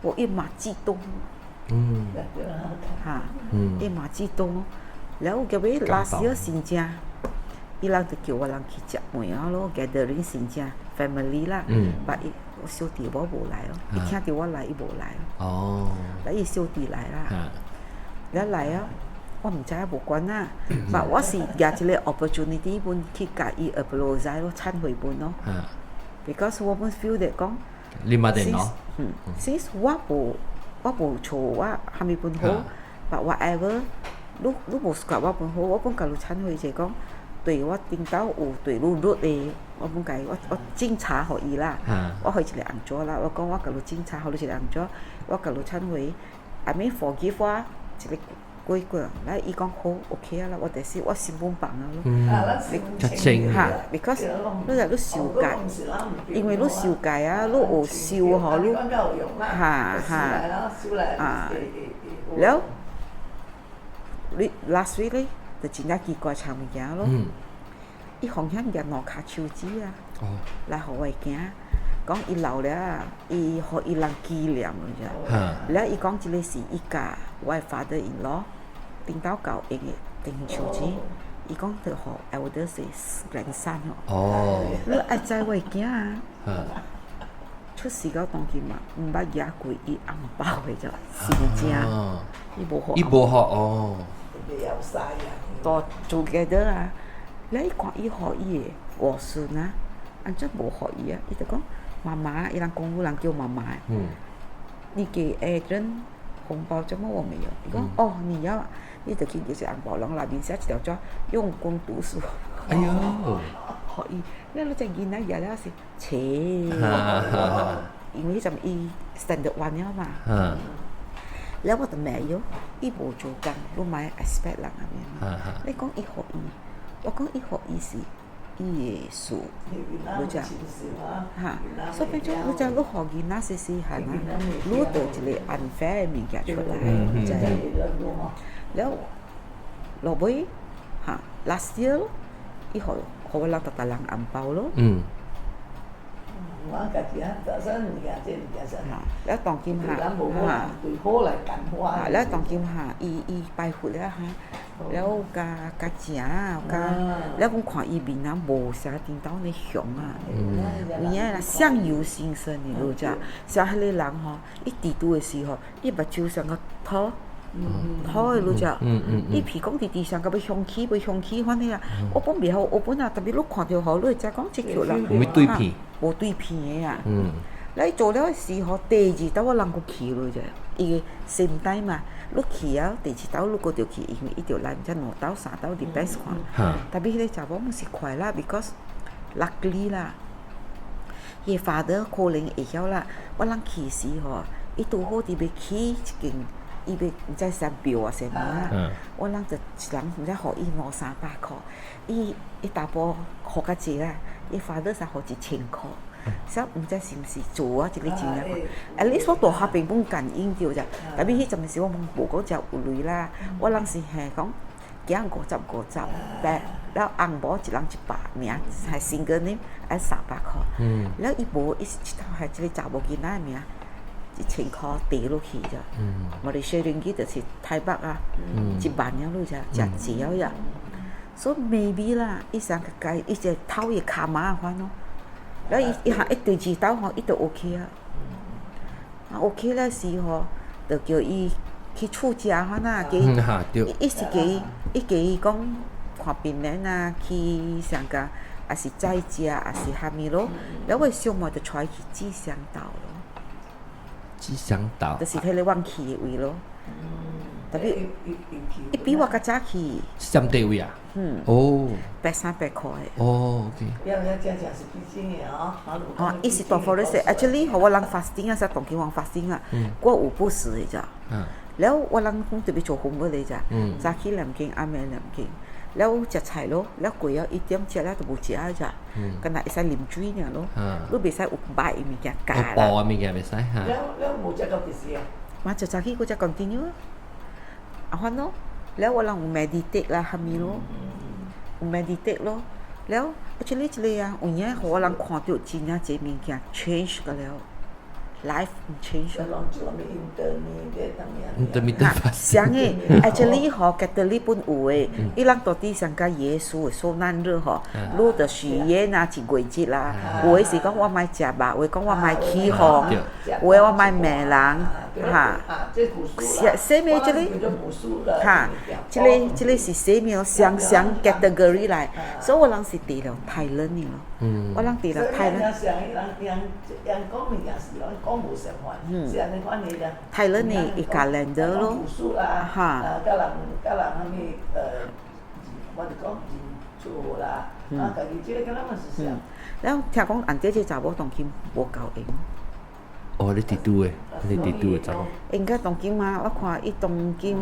我伊嘛激動，哈，伊嘛激動。了，後尾 last year 新正，伊人就叫我人去食飯啊咯，gathering 新正 family 啦。但伊我小弟我無來哦，伊聽著我來，伊無來哦。來伊小弟來啦，了來啊。我毋知無關啦，但我是舉一個 opportunity 本去共伊 apologize 咯，懺悔本咯。Because 我本 feel that 講，你嘛電腦？嗯，since 我無錯，我啥物本好，but whatever，你無 suka 我本好，我本共你懺悔者講，對我頂頭有對你 rude 的，我本共我斟茶予伊啦，我予伊一個紅紙啦，我講我共你斟茶，予你一個紅紙，我共你懺悔，I mean forgive 我一個。過過，來伊講好 OK 啊啦，我就是我心本放啊咯。哈，because 你若你受戒，因為你受戒啊，你有受吼，你哈哈啊，了，你 last week 咧就真正奇怪參物件咯。伊奉獻舉兩跤手指啊，來予我囝，講伊老了，伊予伊人紀念你知？了伊講這個是伊共我的 father in law 頂頭教用的電手指，伊講就予 elder 是 grandson 哦。你愛知我的囝啊？出世到當今嘛，毋捌舉過伊紅包的啫，真正。伊無予。伊無予哦。都 together 啊！你看伊予伊的外孫啊，按怎無予伊啊？伊就講媽媽，伊人講有人叫媽媽。你給 Adrian 紅包，怎麼我沒有？伊講哦，你要，你就去就是紅包，人內面寫一條紙，用功讀書。哎喲，予伊，了你這囡仔舉了是，切，因為彼陣伊 standard one 了嘛。了我就罵伊，伊無做工，你莫 expect 人按呢。你講伊予伊，我講伊予伊是伊的事，你知？哈，所以變做你知你予囡仔細細漢啊，你得一個 unfair 的物件出來，你知？了落尾哈，last year 伊予予予我人逐逐人紅包咯。我家己啊，早上物件這物件啥，了當今對人無好，對好來感化。了當今哈，伊伊拜佛了哈，了加加食加，了阮看伊面啊無啥顛倒呢雄啊，有影啦，相由心生的，你知？像彼個人吼，伊佇拄的時候，伊目睭像個凸凸的，你知？伊鼻講直直上甲欲雄起，欲雄起，反正啊，我本袂曉，我本啊，特別你看著吼，你會知講這叫人無對片，無對片的啊。了伊做了的時候，第二道我人閣去落者，伊個心態嘛，你去啊，第二道你閣著去，因為伊著來毋知兩道三道 depends 看。特別彼個查某毋是快啦，because luckily 啦，伊 father 可能會曉啦。我人去時吼，伊拄好佇欲起一間，伊欲毋知啥廟啊啥物啊，我人就一人毋知予伊兩三百箍，伊伊查埔予較濟啦，伊 father 才予1000箍。所以毋知是毋是做啊？這個真正 at least 我大學並本感應著咋，特別彼陣時我無講誠有鐳啦，我人是係講行50 50，但了紅包一人100爾，係 single name 愛300箍。了伊無，伊是一頭係這個查某囡仔的名，1000箍跌落去咋。馬來西亞令吉就是台北啊，1萬了你知，誠濟了呀。所以 maybe 啦，伊上個該伊就偷伊 karma 款咯。了伊伊下一第二道吼，伊就 OK 啊。啊 OK 了時吼，就叫伊去出家款啊，叫伊伊是叫伊，伊叫伊講看病人啊，去上個，抑是在家，抑是蝦米咯。了我小妹就帶伊去吉祥島咯。吉祥島。就是彼個阮去的位咯。特別伊比我較早去。什地位啊？嗯。哦。百三百箍的。哦，OK。要要正正是比真的哦，哦，伊是大 forest，actually，予我人 fasting 啊，啥當今我 fasting 啊，我有不食的咋。了我人講特別做紅物的咋，早起念經，暗暝念經，了食菜咯，了過了1點食了就無食啊咋，敢若會使啉水爾咯，你袂使有白的物件加啦。薄的物件袂使哈。了了無食到幾時啊？嘛就早起閣再 continue 啊，啊款咯，了我人有 meditate 啦，蝦米咯，有 meditate 咯，了 actually 這個啊，有影予我人看著真正濟物件 change 個了。life change。 intermittent 啥個？actually 吼，Catholic 本有的，伊人到底上甲耶穌的受難日吼，你著許願啊，一月節啦。有的是講我莫食肉，有的講我莫起哄，有的我莫罵人，哈。啥啥物這個？哈，這個這個是啥物雙雙 category 來，所以我人是佇了泰倫的咯。我人佇了泰倫。講無相反，是按呢款的啦。泰倫的伊 calendar 咯，哈。啊，佮人佮人啥物我就講認錯啦，啊，家己這個敢若嘛是啥？了聽講按這個查某當今無夠閒。哦，你佇拄的，你佇拄的查某。應該當今嘛，我看伊當今。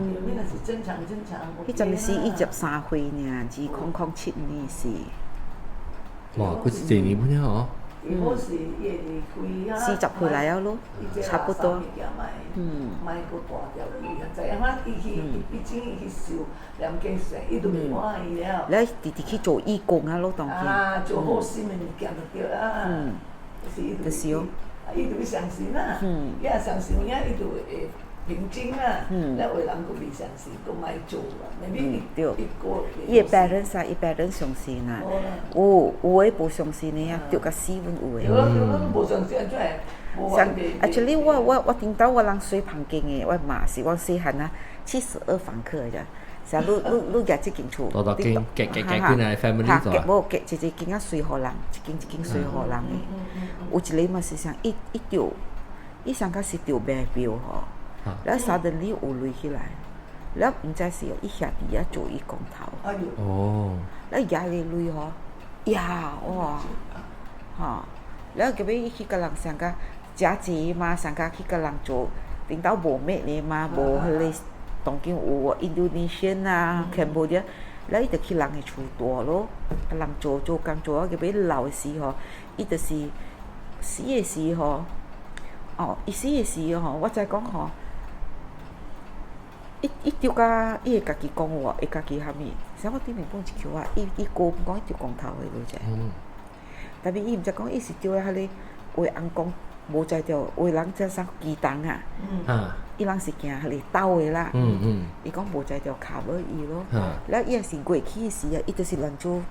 是正常正常。彼陣時伊13歲爾，2007年是。哇，閣是一年半了哦。40歲來了咯，差不多。嗯。了，直直去做義工啊咯，當今。啊，做好心的物件就對啦。就是哦。伊就欲相信啦，伊若相信影，伊就會平靜啦。了有的人閣袂相信，閣莫做啊。對。伊的 parents 啊，伊 parents 相信啊。有有的無相信的啊，著甲死阮有的。對咯對咯，無相信怎會？像 actually 我我我頂到我人睡旁間的，我媽是我細漢啊，72房客的咋。像你你你舉這間厝，大大間隔隔隔幾個 family 哈，隔無隔一個間仔隨予人，一間一間隨予人的。有一個嘛是像伊伊著，伊上較是著賣票吼，了 suddenly 有鐳起來，了毋知是伊兄弟仔做伊光頭。哦。了舉個鐳吼，呀哇，哈，了後尾伊去共人上較食濟嘛，上較去共人做，頂到無滅的嘛，無彼個。當今有 Indonesian 啊，Cambodia，了伊就去人的厝住咯，共人做做工做啊，到尾老的時吼，伊就是死的時吼，哦，伊死的時吼，我知講吼，伊伊著甲伊會家己講話，會家己蝦米，啥我頂面講一句啊，伊伊哥講伊著光頭的，你知？但是伊毋知講伊是著彼个話翁講無知著，有的人這啥機動啊，伊人是行彼个鬥的啦。伊講無知著卡無伊咯。了伊若是過去時啊，伊就是亂做，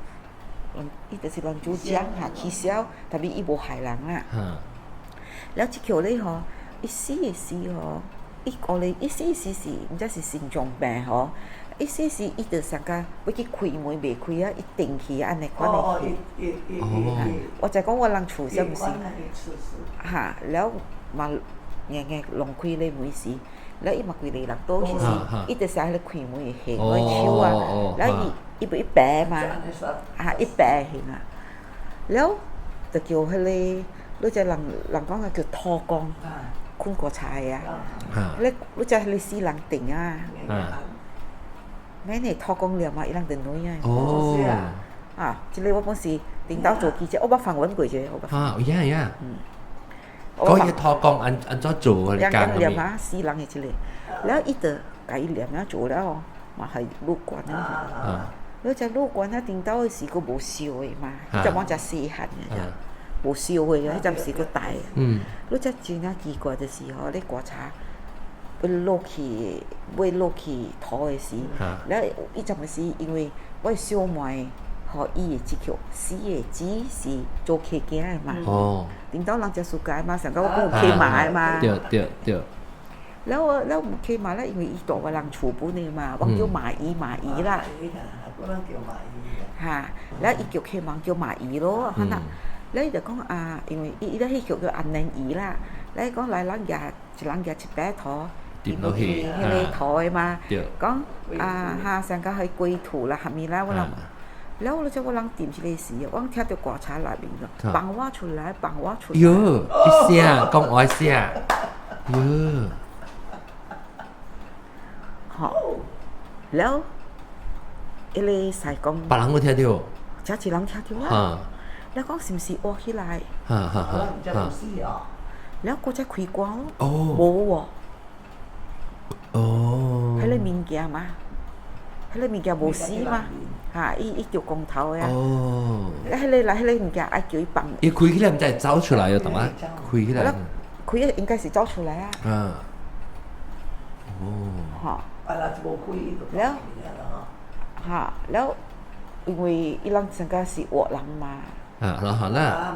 伊就是亂做講哈起痟，但是伊無害人啦。了這橋咧吼，伊死的時吼，伊講咧，伊死時是毋知是心臟病吼，伊死時伊就上甲欲去開門袂開啊，伊定去按呢款的去。我就講我人厝啥物事？哈，了嘛硬硬弄開咧門時，了伊嘛規個人倒去時，伊就是喺咧開門的形個手啊，了伊伊欲一白嘛，啊一白形啊，了就叫彼个，你知人人講啊叫土公，睏棺材的啊，你你知彼個死人定啊，免你土公念啊，伊人就軟啊。啊，這個我本是頂到做記者，我捌訪問過這個，我捌。啊，有影有影。嗰個土公按按怎做？你講念啊，死人的這個，了伊就共伊念了做了，嘛係入棺啊。你只入棺啊，頂到的時閣無燒的嘛，彼陣我才細漢的，無燒的，彼陣時閣大。你這真正奇怪就是吼，你棺材欲落去，欲落去土的時，了彼陣時因為我的小妹，予伊的這個死的姊是做客囝的嘛。頂到人食暑假嘛，上個我講有客媽的嘛。對對對。了我了有客媽咧，因為伊住我人厝本的嘛，我叫馬姨馬姨啦。哈，了伊叫客媽叫馬姨咯，哈那，了伊就講啊，因為伊伊咧彼叫叫安蓮姨啦，了伊講來咱舉一人舉一塊土，墊落去，彼個土的嘛，講啊哈，上個去歸土啦，蝦米啦，我人。了我就我人掂這個時，我聽著棺材內面咯，放我出來，放我出來。喲，一聲講話聲，喲。吼，了，彼個師公。別人有聽著。這一人聽著啊。了講是毋是活起來？哈哈哈。了，閣再開棺咯。無喎。彼個物件嘛，彼個物件無死嘛。哈，伊伊著光頭的啊！哦，彼个來彼个物件愛叫伊放。伊開起來毋知會走出來哦，懂嗎？開起來。開應該是走出來啊。哦。哈。了。哈，了，因為伊人上個是活人嘛。啊，好好啦。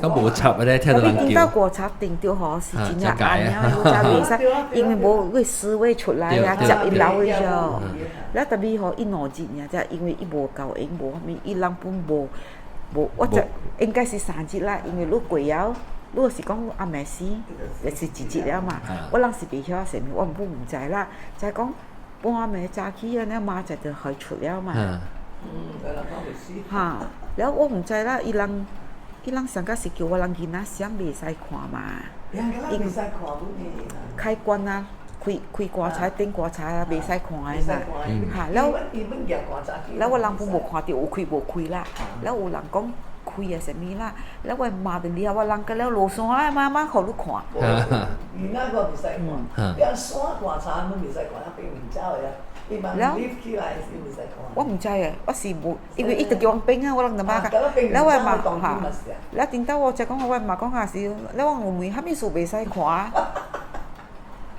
咁無插的咧，聽到人叫。頂到棺材頂著吼，是真正暗啊，有才袂使，因為無個思維出來啊，接伊老的唻。了特別吼，伊兩日爾才，因為伊無夠閒，無啥物，伊人本無無，我這應該是三日啦，因為你過了，你若是講阿暝死，就是一日了嘛。我人是袂曉啥物，我本毋知啦。才講半暝早起啊，了媽才就開出了嘛。哈，了我毋知啦，伊人伊人上個是叫我人囡仔閃袂使看嘛。開關啊，開開棺材頂棺材啊，袂使看的嘛。哈，了了我人本無看著有開無開啦，了有人講開啊啥物啦，了我媽就掠我人甲了落山啊，媽媽予你看。囡仔個袂使看，連山棺材攏袂使看，變唔走的啊。了，我毋知啊，我是無，因為伊就叫阮變啊，我人就媽甲，了我媽哈，了頂到我才講，我媽講啊是，了我有問啥物事袂使看，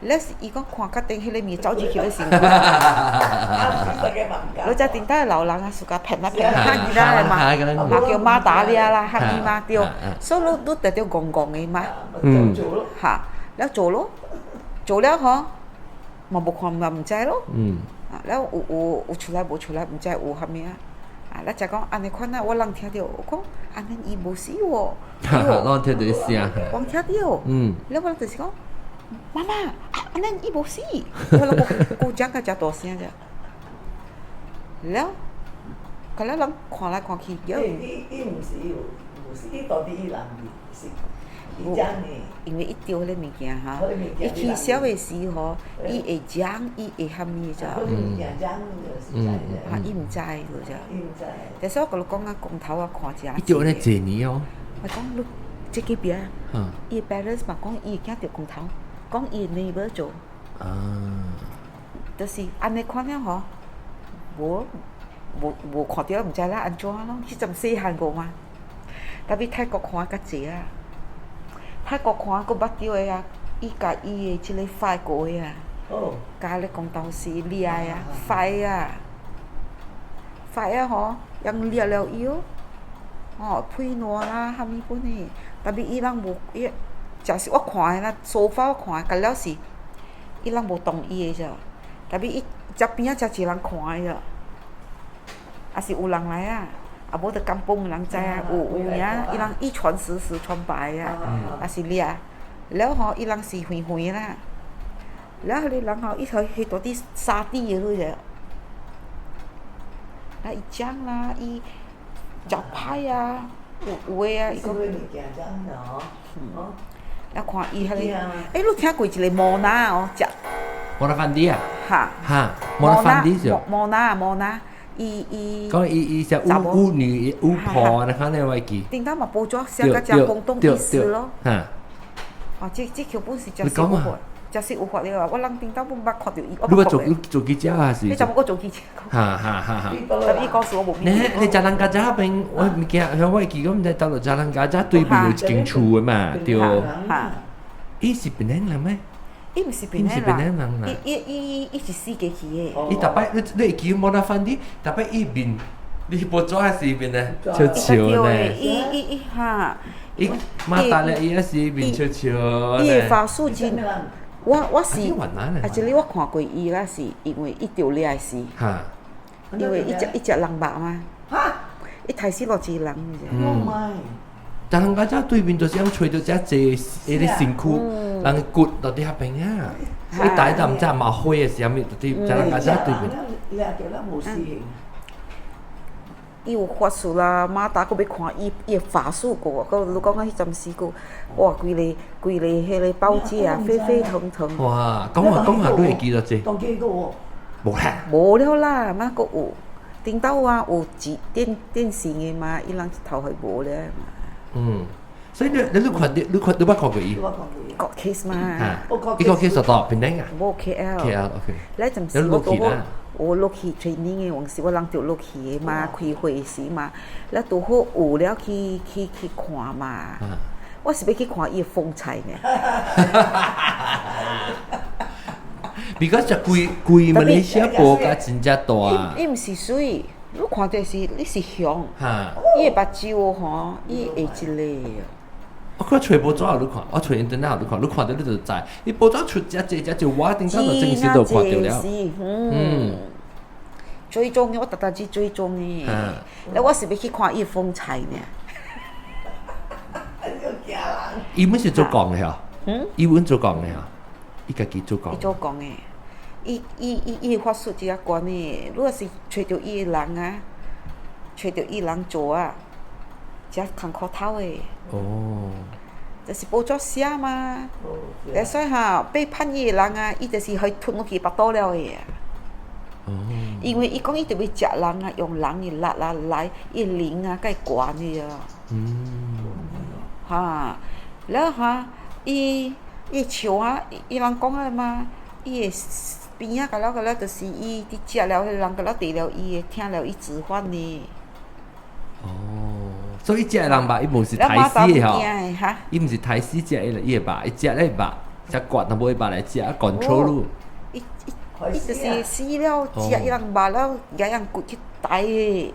了是伊講看較頂彼個物走入去咧身軀。你知頂到老人啊，暑假騙啊騙啊，囡仔嘛，嘛叫馬達了啦，蝦米嘛對，所以你你得著戇戇的嘛，哈，了做咯，做了吼，嘛無看嘛毋知咯。啊，了有有有出來無出來，毋知有蝦米啊？啊，咱才講按呢款啊，我人聽著，我講按呢伊無死喎。攏聽著聲。我聽著。了我就是講，媽媽，按呢伊無死，我攏閣講甲誠大聲者。了，甲了人看來看去，伊伊毋是有，無死，伊到底伊人是？因為伊著彼個物件哈，伊起痟的時吼，伊會講，伊會蝦米者？哈，伊毋知就這。但是我共你講啊，光頭啊，看誠。伊著按呢濟年哦。我講你這個邊，伊 parents 嘛講伊會驚著光頭，講伊 neighbor 做。就是按呢款了吼，無。無無看著，毋知啦按怎咯。彼陣細漢過嘛，tapi 泰國看較濟啊，泰國看閣捌著的啊，伊共伊的這个法國的啊，共咧講東西掠啊，fight 啊，fight 啊吼，人掠了伊哦，哦，配爛啦，啥物本的，tapi 伊人無伊，就是我看的啦，so far 我看的，甲了是，伊人無動伊的咋，tapi 伊側邊仔誠濟人看的咋，抑是有人來啊，啊無就 kampung 人知啊，有有影，伊人一傳十，十傳百啊，抑是掠，了吼，伊人是遠遠啦，了彼个人吼，伊去彼佇佇沙地的彼個，啊伊講啦，伊食歹啊，有有的啊，伊講，啊看伊彼个，欸，你聽過一个摩納哦，食。摩納飯店啊？哈。哈，摩納飯店就。摩納摩納，伊伊。講伊伊是巫巫女巫婆，你看你會記。頂頭嘛報紙寫甲誠轟動一時咯。哈。哦，這這劇本是真實有法，真實有法了啊！我人頂頭本捌看著伊，我你捌做做記者還是？你怎麼閣做記者？哈哈哈哈。但伊告訴我無。你你食人家遮邊，我物件，像我會記講，毋知到落食人家遮對面有一間厝的嘛，對。哈。伊是檳城人咩？伊毋是檳城人，伊伊伊伊是死過去的。伊逐擺你你會記摩納飯店，逐擺伊面，你去報紙還是伊面呢？笑笑呢？伊伊伊哈。伊馬達咧，伊也是面笑笑。伊的法術真，我我是，啊，這个我看過伊啦，是因為伊著掠死。因為伊食伊食人肉嘛。伊刣死偌濟人。嗯。但人家遮對面就是用揣著遮濟，彼个身軀，人骨佇佇遐邊啊。伊大就毋知冒火的是啥物，佇遮人家遮對面。伊有法術啦，馬達閣欲看伊伊的法術閣，閣你講啊，彼陣時閣，哇，規个規個彼个報紙啊，沸沸騰騰。哇，講下講下，你會記得這？無啦。無了啦，哪閣有？頂晝啊，有電電電視的嘛，伊人一頭去無了嘛。嗯，所以你你你看你你看你捌看過伊？國 case 嘛。伊個 case 到檳城啊？無 KL。 KL OK。來陣時我拄好，我落去 training 的往時，我人著落去的嘛，開會時嘛，了拄好有了去去去看嘛。我是欲去看伊的風采呢。 Because 這規規馬來西亞國家真正大。伊毋是媠，你看著是你是雄。伊的目睭吼，伊會一个。我看揣報紙有你看，我揣 internet 有你看，你看著你就知。伊報紙出遮濟遮濟，我頂早就正式都看著了。嗯。追蹤的，我逐逐去追蹤的。了，我是欲去看伊的風采呢。伊本是做工的吼。伊本做工的吼，伊家己做工。伊做工的，伊伊伊伊的法術真懸的。你若是揣著伊的人啊，揣著伊人做啊，誠艱苦頭的。哦。就是報紙寫嘛。所以哈，背叛伊的人啊，伊就是予伊吞落去腹肚了的。哦。因為伊講伊著欲食人啊，用人的力啊來，伊靈啊，較懸的啊。哈，了哈，伊伊笑啊，伊人講的嘛，伊的邊仔甲了甲了，就是伊佇食了彼个人，甲了綴了伊的，聽了伊指揮的。哦，所以伊食的人肉，伊無是刣死的吼，伊毋是刣死食的，伊的肉，伊食咧肉，食割淡薄肉來食，control。伊伊伊就是死了，食伊人肉了，舉人骨去刣的。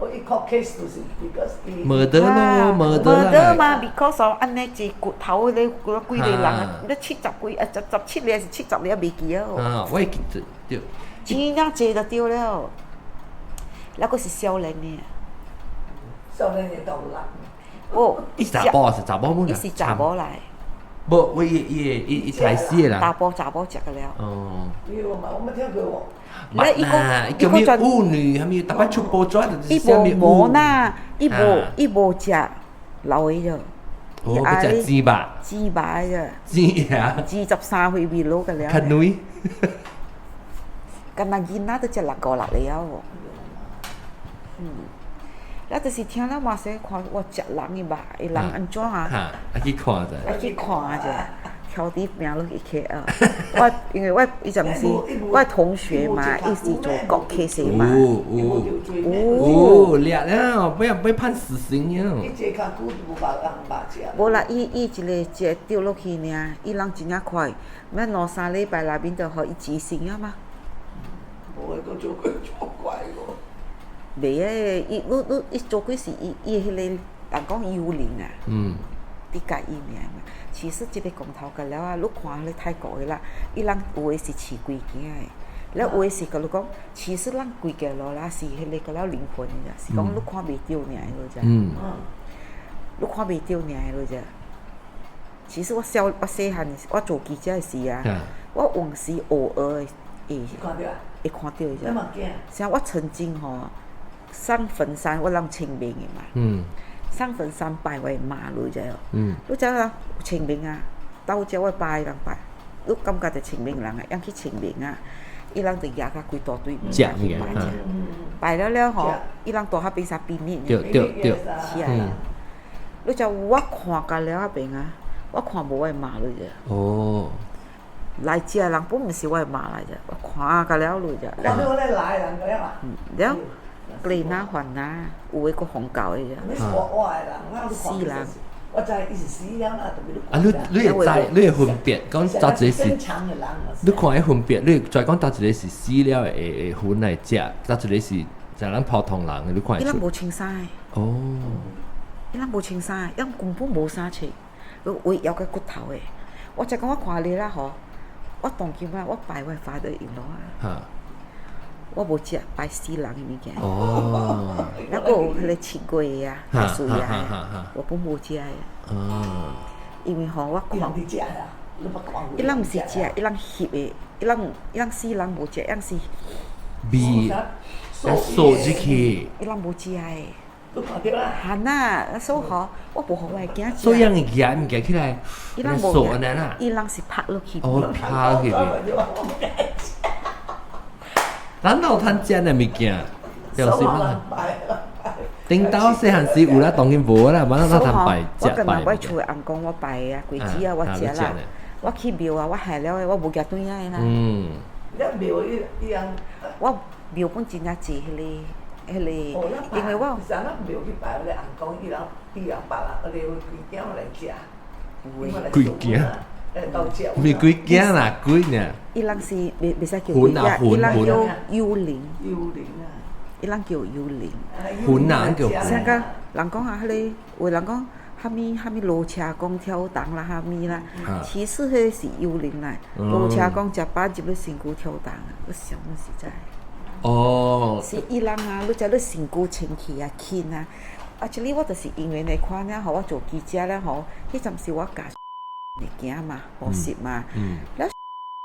無得咯，無得無得嘛，because 按呢一骨頭咧，幾幾个人啊，咧七十幾啊，十十七個還是70個，袂記啊。啊，我會記得對。真正濟就對了，那閣是少年的。少年的都有人。哦，伊是查埔是查某？伊是查某來。無，我伊伊伊伊刣死的啦。查埔查某食個了。哦。有嘛？我沒聽過喎。咧，伊講，伊叫咩巫女，啥物逐擺出報紙就是啥物伊無呐，伊無伊無食老的啫。哦，欲食豬肉。豬肉啫。豬啊！23歲未老個了。較女。敢若囡仔都食六五六了。嗯。了就是聽了嘛，說看我食人的肉，的人按怎啊？哈，愛去看者。愛去看者，跳佇名落去 KL。我因為我伊陣時我同學嘛，伊是做國客勢嘛。有有有掠了，不要被判死刑了。伊坐較久無別人捌食。無啦，伊伊一個一個掉落去爾，伊人真正快，欲兩三禮拜內面就予伊執行啊嘛。無會閣做過做怪個。袂誒，伊你你伊做鬼是伊伊彼個人講幽靈啊。佇共伊爾嘛，其實這個講頭個了啊，你看彼個泰國的啦，伊人有的是飼規囝的，了有的是共你講，其實咱規家路啦是彼個個了靈魂的，是講你看袂著爾的啫。你看袂著爾的啫。其實我小我細漢，我做記者的時啊，我有時偶爾會會看著的啫。像我曾經吼上墳山，我攏清明的嘛。上墳山拜我的媽你知無？你知影清明啊，到遮我拜人拜，你感覺就清明人啊，樣去清明啊，伊人就舉甲規大堆物件去拜者，拜了了吼，伊人蹛彼邊啥秘密？對對對，是啊。你知我看甲了彼邊啊，我看無我的媽你知。哦。來遮人本毋是我的媽來者，我看甲了你知。看到咧來人個了嘛。了。過哪還哪，有的閣紅教的啫。你是活活的人，我死人。我知伊是死了啦，特別啊，你你會知，你會分別講佗一個是，你看會分別，你會知講佗一個是死了的的魂來食，佗一個是像咱普通人，你看會伊人無穿衫的。哦。伊人無穿衫，伊人根本無衫穿，圍枵個骨頭的。我才講我看你啦吼，我當今啊，我拜我 father in law 啊。我無食拜死人的物件。哦。那閣有彼個七月啊，太歲啊，我本無食的。哦。因為吼，我看。伊人佇食啦，你捌看伊人毋是食，伊人翕的，伊人伊人死人無食，伊人是。味，掃入去。伊人無食的。你看著啦。哈啊，所以吼，我無予我的囝食。所以人會舉物件起來，伊人無掃按呢啦。伊人是拍落去。哦，拍落去。咱有通食的物件，就是嘛。頂到細漢時有啦，當然無啦，無咱通拜食拜。我跟我厝的翁公，我拜啊，果子啊，我食啦。我去廟啊，我下了的，我無舉轉來啦。你廟伊伊人。我廟本真正濟彼個，彼個，因為我。咱廟去拜，我翁公伊人伊人別人，我哋規囝來食。規囝。毋是鬼囝啦，鬼爾。伊人是袂袂使叫鬼仔，伊人叫幽靈。幽靈啊！伊人叫幽靈。魂啊，叫魂。啥個？人講啊，彼個有人講，蝦米蝦米羅車公跳動啦，蝦米啦，其實彼個是幽靈來。羅車公食飽入去身軀跳動，我想實在。哦。是伊人啊，你知你身軀清氣啊，輕啊。啊，這裡我就是因為那款了，予我做記者了吼，彼陣時我教物件嘛，補習嘛，了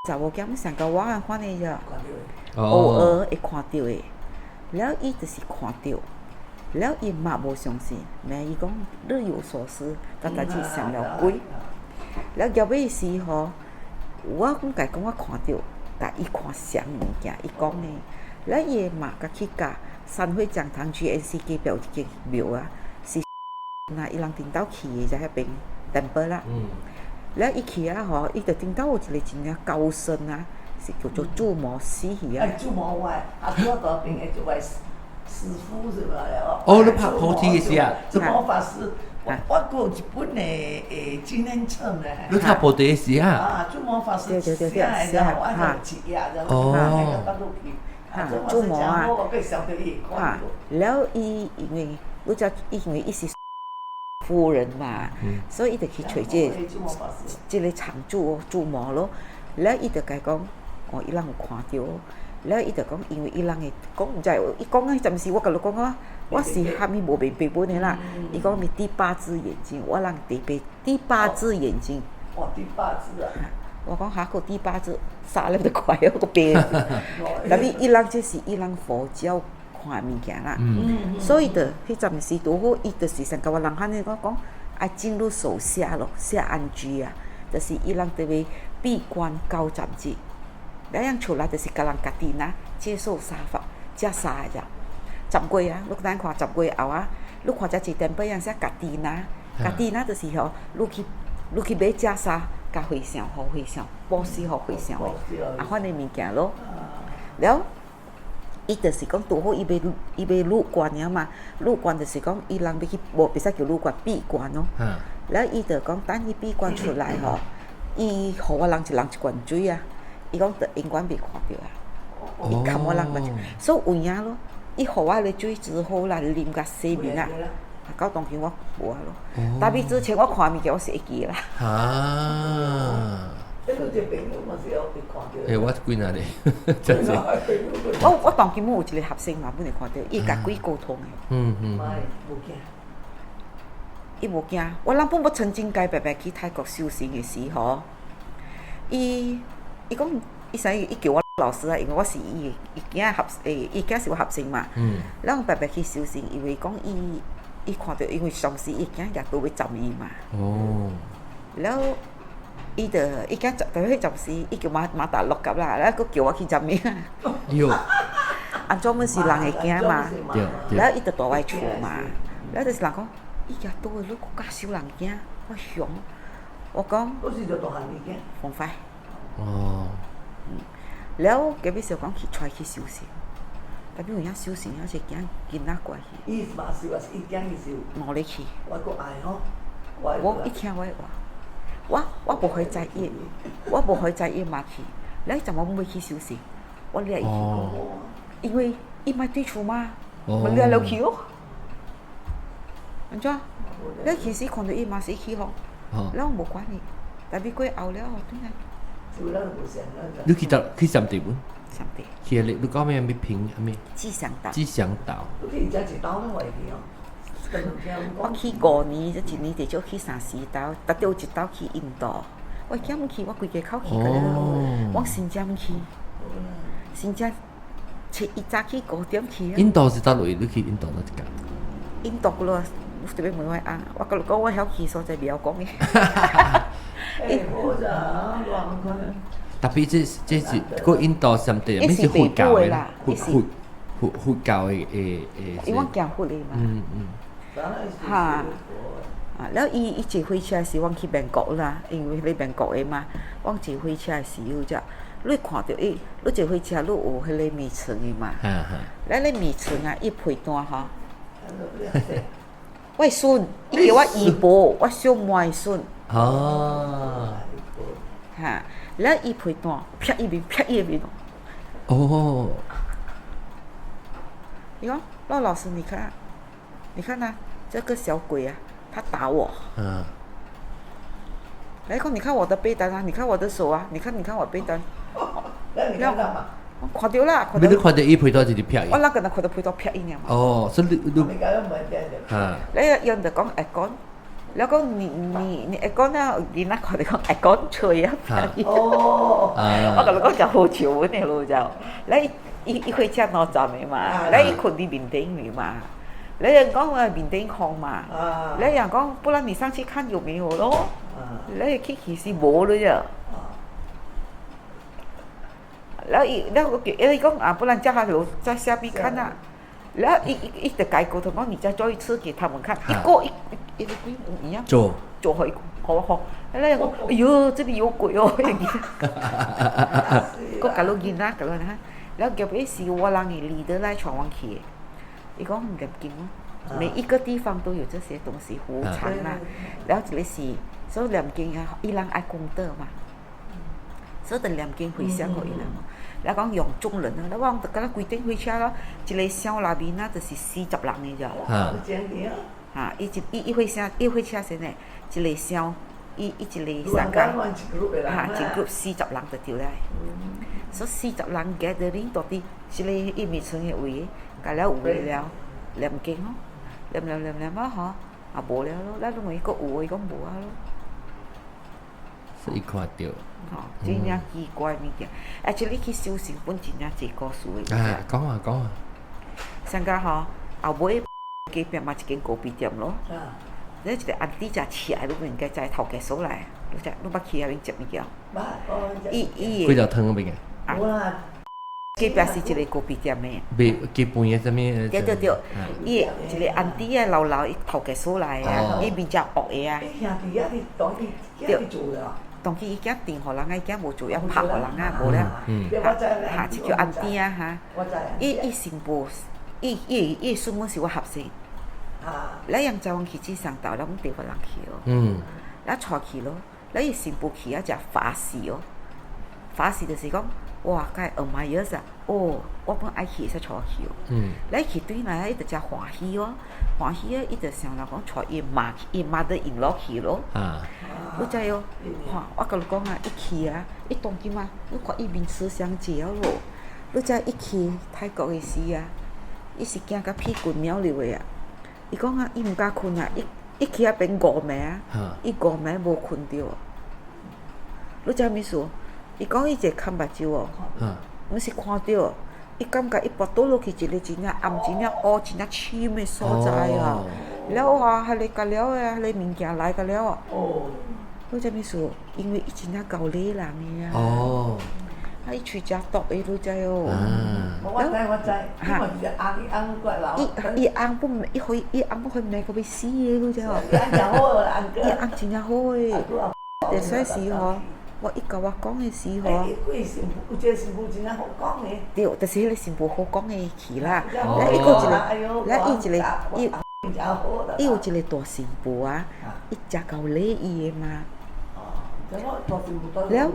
查某囝上甲我按款的啫，偶爾會看著的，了伊就是看著，了伊嘛無相信，咩伊講日有所思，逐代志想了鬼，了後尾時吼，我講共講我看著，共伊看相物件，伊講的，了伊嘛共去共三會講堂 GNC 隔壁有一間廟啊，是那伊人頂到去的在彼邊 temple 啦。了伊去啊吼，伊就頂到有一個真正高僧啊，是叫做注摩死去啊。哎，注摩我啊，我大邊的就我師傅是吧？哦，你拍菩提的時啊？注摩法師，我我閣有一本的的紀念冊呢。你讀菩提的時啊？啊，注摩法師寫的，然後我就一頁，然後那個放落去。注摩啊，哈，了伊因為我知因為伊是夫人嘛，所以伊就去揣這個這個常住注摩咯。了伊就共講，哦，伊人有看著，了伊就講，因為伊人會講毋知，伊講彼陣時我共你講啊，我是蝦米無明白本的啦。伊講你第八隻眼睛，我人第八隻眼睛。哇，第八隻啊！我講哈閣第八隻，殺了都快哦，閣白。但是伊人這是伊人佛教看物件啦，所以就彼陣時拄好，伊就是像共我人漢尼講講，愛進入手下咯，下安居啊，就是伊人特別閉關高暫時，了樣出來就是共人家己若接受殺法，食殺的啫。10月啊，你等看10月後啊，你看這一點不樣寫家己若，家己若就是吼，你去你去買食啥，佮回想，予回想，布施予回想的，啊，款的物件咯。了，伊就是講拄好伊欲入關了嘛，入關就是講伊人欲去無袂使叫入關，閉關咯。了伊就講等伊閉關出來吼，伊予我人一人一罐水啊，伊講就永遠袂看著啊。伊冚我人目睭，所以有影咯。伊予我的水之後啦，啉甲洗面啊，到當今我無啊咯。但是之前我看物件我是會記啦。啊！你這朋友嘛是有會看著。欸，我幾若咧，真是。我當今有一個學生嘛，本會看著，伊共鬼溝通的。無驚。伊無驚，我人本我曾經共白白去泰國修行的時候，伊講，伊啥伊叫我老師啊，因為我是伊伊囝學欸，伊囝是我學生嘛。咱白白去修行，因為講伊看著，因為上司伊囝也都欲斬伊嘛。了，伊就伊囝就彼陣時，伊叫馬馬達落夾啦，了閣叫我去斬伊。喲。按怎阮是人的囝嘛？對。了伊就蹛我厝嘛。了就是人講，伊舉刀的，你閣教收人囝，我熊。我講。嗰時就大漢已經。風快。哦。了，隔壁時講去揣去修行，但有影修行，抑是驚囡仔過去。伊嘛是話是伊囝去修。我咧去。我閣愛吼。我一聽我話，我無去在意，我無去在意嘛去。了，陣我毋會去修行，我掠伊去，因為伊莫對厝嘛，我掠了去哦。按怎？了其實看著伊嘛是去吼，了我無管伊，但是過後了轉來。你去佗去啥地方？啥地？去你你講咩？咩平咩？吉祥島。吉祥島。你去遮一島攏會去哦。我去5年，這一年至少去三四島，特別有一島去印度。我驚毋去，我規家口去過了。我新疆去，新疆一早起5點去。印度是佗落？你去印度哪一間？印度個咯，特別問我啊，我佮你講，我曉去所在袂曉講的。欸，好咋，亂看。特別這是個印度上帝，咩是佛教的？佛教的。因為我行佛的嘛。哈。啊，了伊坐火車時，阮去曼谷啦，因為彼曼谷的嘛。阮坐火車時有只，你看著伊，你坐火車你有彼個眠床的嘛？咱咧眠床啊，伊被單吼。我的孫，伊叫我姨婆，我小妹的孫。哦。哈，了伊被單，撇伊面，撇伊面。哦。伊講，骆老師，你看，你看啊，這個小鬼啊，他打我。來講，你看我的被單啊，你看我的手啊，你看，你看我被單。那你看到嘛？我看著啦，看著。你看著伊被單就是撇伊。我那個人看著被單撇伊爾嘛。哦，所以你。哈。你用就講會講，了講你會講了，囡仔看著講會講吹啊撇伊。哦。我共你講誠好笑的咯就，來伊火車兩站的嘛，來伊睏佇面頂面嘛，來人講啊面頂空嘛，來人講不然你上去看有沒有咯，來去其實無了啫。了伊了我叫伊講啊，不然叫他留在下面看啊。了伊伊伊就改溝通講，你再做一次給他們看，一個一個鬼一樣做做予伊好好，了講哎喲，這裡有鬼哦！閣共你囡仔共你看，了後尾是我人的 leader 來帶阮去的，伊講念經哦，每一個地方都有這些東西，佛禪啦，了一個是所以念經啊，伊人愛功德嘛，所以就念經回向予伊人。了講用眾人啊，了我就敢若規頂火車咯，一個小內面啊，就是40人的咋。哈，伊一伊伊火車伊火車先呢，一個箱，伊一個三間，哈，一 group 四十人就對了。所以四十人 gathering 到佇這個伊面村的位，共了有的了，念經咯，念念念念啊吼，啊無了咯，咱問伊閣有無，伊講無啊咯。所以看著。吼，真正奇怪物件，而且你去修行本真正濟故事的。啊，講啊講啊。上個吼，後尾隔壁嘛一間咖啡店咯。你一個 auntie 誠邪，你應該知頭家所來，你知你捌去遐邊食物件？伊伊幾條湯邊啊？隔壁是一個咖啡店的。賣雞飯的啥物？對對對，伊一個 auntie 啊，老老伊頭家所來啊，伊面誠惡的啊。兄弟啊，你當伊囝去做啦。當今伊囝訂予人啊，伊囝無做也拍予人啊，無了。哈，這叫 auntie 啊哈。伊伊新婦，伊伊伊孫母是我合生。了楊在阮去志祥島，了阮地方人去哦。了帶去咯，了伊新婦去啊，食法喜哦。法喜就是講，哇，該 admire 啊！哦，我本愛去會使帶我去哦。了伊去對來，伊就誠歡喜哦，歡喜啊！伊就想啦講帶伊媽，伊 mother in law 去咯。你知哦？哈，我共你講啊，伊去啊，伊當今啊，你看伊面慈祥者咯。你知伊去泰國的時啊，伊是驚甲屁滾尿流的啊！伊講啊，伊毋敢睏啊，伊伊去遐邊五暝啊，伊五暝無睏著。你知啥物事？伊講伊一個崁目睭哦，毋是看著，伊感覺伊跋倒落去一個真正暗、真正烏、真正深的所在啊！了啊，彼个甲了啊，彼个物件來甲了啊！你知啥物事？因為伊真正𠢕禮人的啊！啊，伊喙誠毒的，你知哦？我知我知，伊嘛是翁，伊翁過來。伊伊翁本伊予伊翁本予罵到欲死的，你知哦？伊翁誠好的，翁伊翁真正好的，會使時吼，我伊共我講的時候，伊新婦，有一個新婦真正好講的。對，就是彼個新婦好講的去啦。了伊閣一個，了伊一個，伊伊有一個大新婦啊，伊誠𠢕禮伊的嘛。了，了，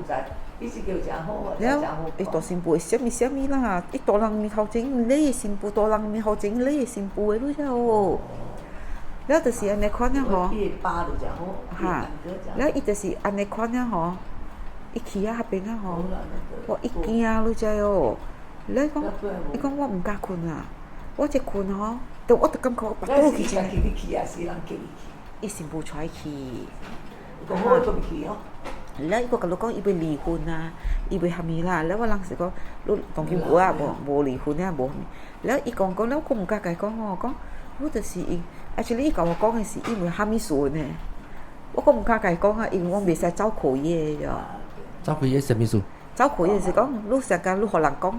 伊大新婦會啥物啥物啦？伊大人面頭前禮新婦，大人面頭前禮新婦的，你知無？了就是按呢款啊吼，哈，了伊就是按呢款啊吼，伊去啊彼邊啊吼，我一驚你知哦？了伊講，伊講我毋敢睏啊，我一睏吼，就我就感覺我腹肚去真。伊新婦帶伊去。了伊閣共你講，伊欲離婚啊，伊欲蝦米啦？了我人是講，你當今無啊，無無離婚啊，無蝦米。了伊講講了，我毋敢共伊講吼，講我就是伊，actually 伊共我講的是因為蝦米事呢？我閣毋敢共伊講啊，因為我袂使走口業的。走口業啥物事？走口業是講，你成工你予人講，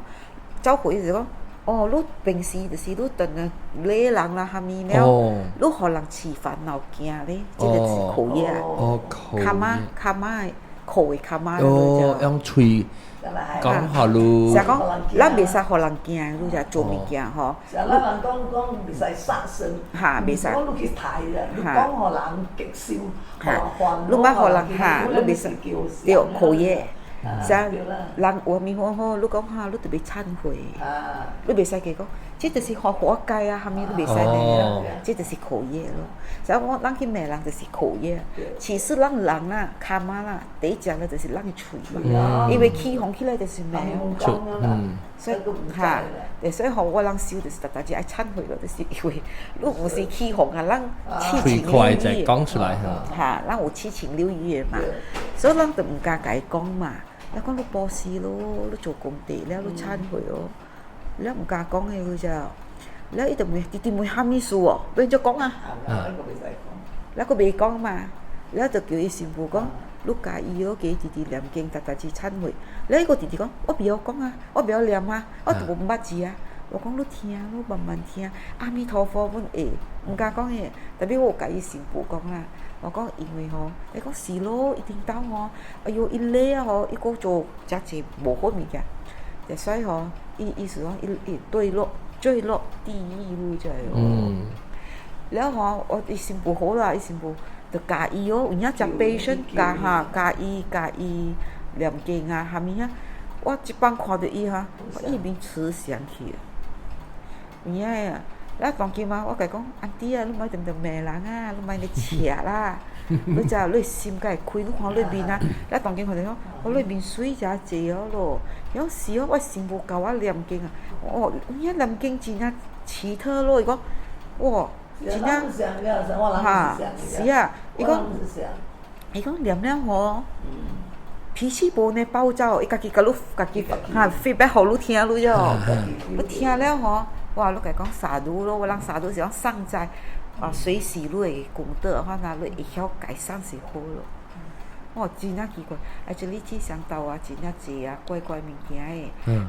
走口業是講，哦，你平時就是你頓來禮人啦，蝦米了，你予人起煩惱驚咧，這個是口業啊。哦，口卡媽卡媽口的卡媽。哦，用喙講予你。是講，咱袂使予人驚，你才做物件吼。是咱人講講袂使殺生。哈，袂使。講你去刣啦，你講予人激心，你莫予人哈，你袂使對口業。啥人有物好好，你講哈，你著欲懺悔。你袂使計講，這就是活該啊，蝦米你袂使呢？這就是口業咯。所以我咱去罵人就是口業。其實咱人啊，karma 啦，第一隻咧就是咱的喙嘛，因為起哄起來就是罵。所以哈，所以吼，我人修就是逐逐日愛懺悔咯，就是因為你毋是起哄啊，咱七情六欲講出來哈，咱有七情六欲的嘛，所以咱就毋敢共伊講嘛。你講你布施咯，你做功德了，你懺悔哦，了毋敢講的，你知？了伊就問，弟弟問蝦米事哦？欲按怎講啊？了閣袂講嘛，了就叫伊新婦講，你教伊哦，叫伊直直念經，逐逐日懺悔。了伊個弟弟講，我袂曉講啊，我袂曉念啊，我都無捌字啊。我講你聽，你慢慢聽，阿彌陀佛，阮會毋敢講的。特別我有共伊新婦講啦，我講因為吼，伊講是咯，伊頂當吼，哎喲，伊禮啊吼，伊閣做誠濟無好物件，所以吼，伊意思講，伊伊墜落地獄，你知無？了吼，我伊新婦好啦，伊新婦就教伊哦，有影誠 patient 教哈，教伊教伊念經啊，蝦米啊，我這擺看著伊哈，伊面慈祥去啊。有影啊！了當今啊，我共伊講，auntie 啊，你莫定定罵人啊，你莫咧扯啦，你知你心才會開，你看你面啊，了當今看著講，我你面水誠濟哦咯，伊講是哦，我新婦教我念經啊，哦，有影念經真正奇特咯，伊講，哇，真正，哈，是啊，伊講，伊講念了吼，脾氣無呢暴躁，伊家己共你家己哈 feedback 予你聽，你哦，你聽了吼。哇！你共伊講 sadhu 咯，我人 sadhu 是講善哉，啊，隨喜你的功德，反正你會曉改善是好咯。哇，真正奇怪，啊，這裡志祥道啊，真正濟啊，怪怪物件的。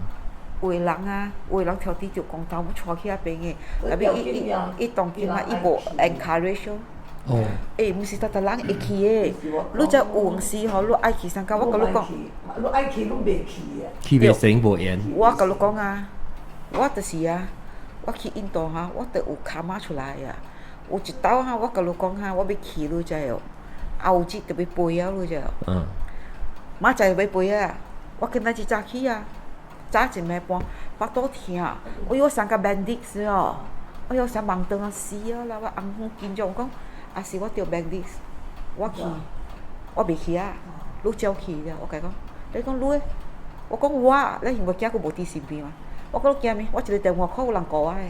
有的人啊，有的人挑佇著講頭，要帶去遐邊的，特別伊伊伊當今啊，伊無 encourage 咯。哦，欸，毋是逐逐人會去的。你才有閒時吼，你愛去參加，我共你講。你愛去，你袂去啊？去袂成無緣。我共你講啊，我就是啊，我去印度哈，我就有 karma 出來啊。有一道哈，我共你講哈，我欲去你知無？後日就欲飛啊，你知無？明仔載就欲飛啊！我今仔日早起啊，早一暝半，腹肚疼，哎喲，送甲 bandage 哦，哎喲，啥盲腸啊死啊啦！我紅昏緊張，我講，啊是我著 bandage，我去，我袂去啊，你照去了，我共伊講，你講你，我講我，你是無驚閣無佇身邊嗎？我講你驚咩？我一個電話 call 有人顧我的。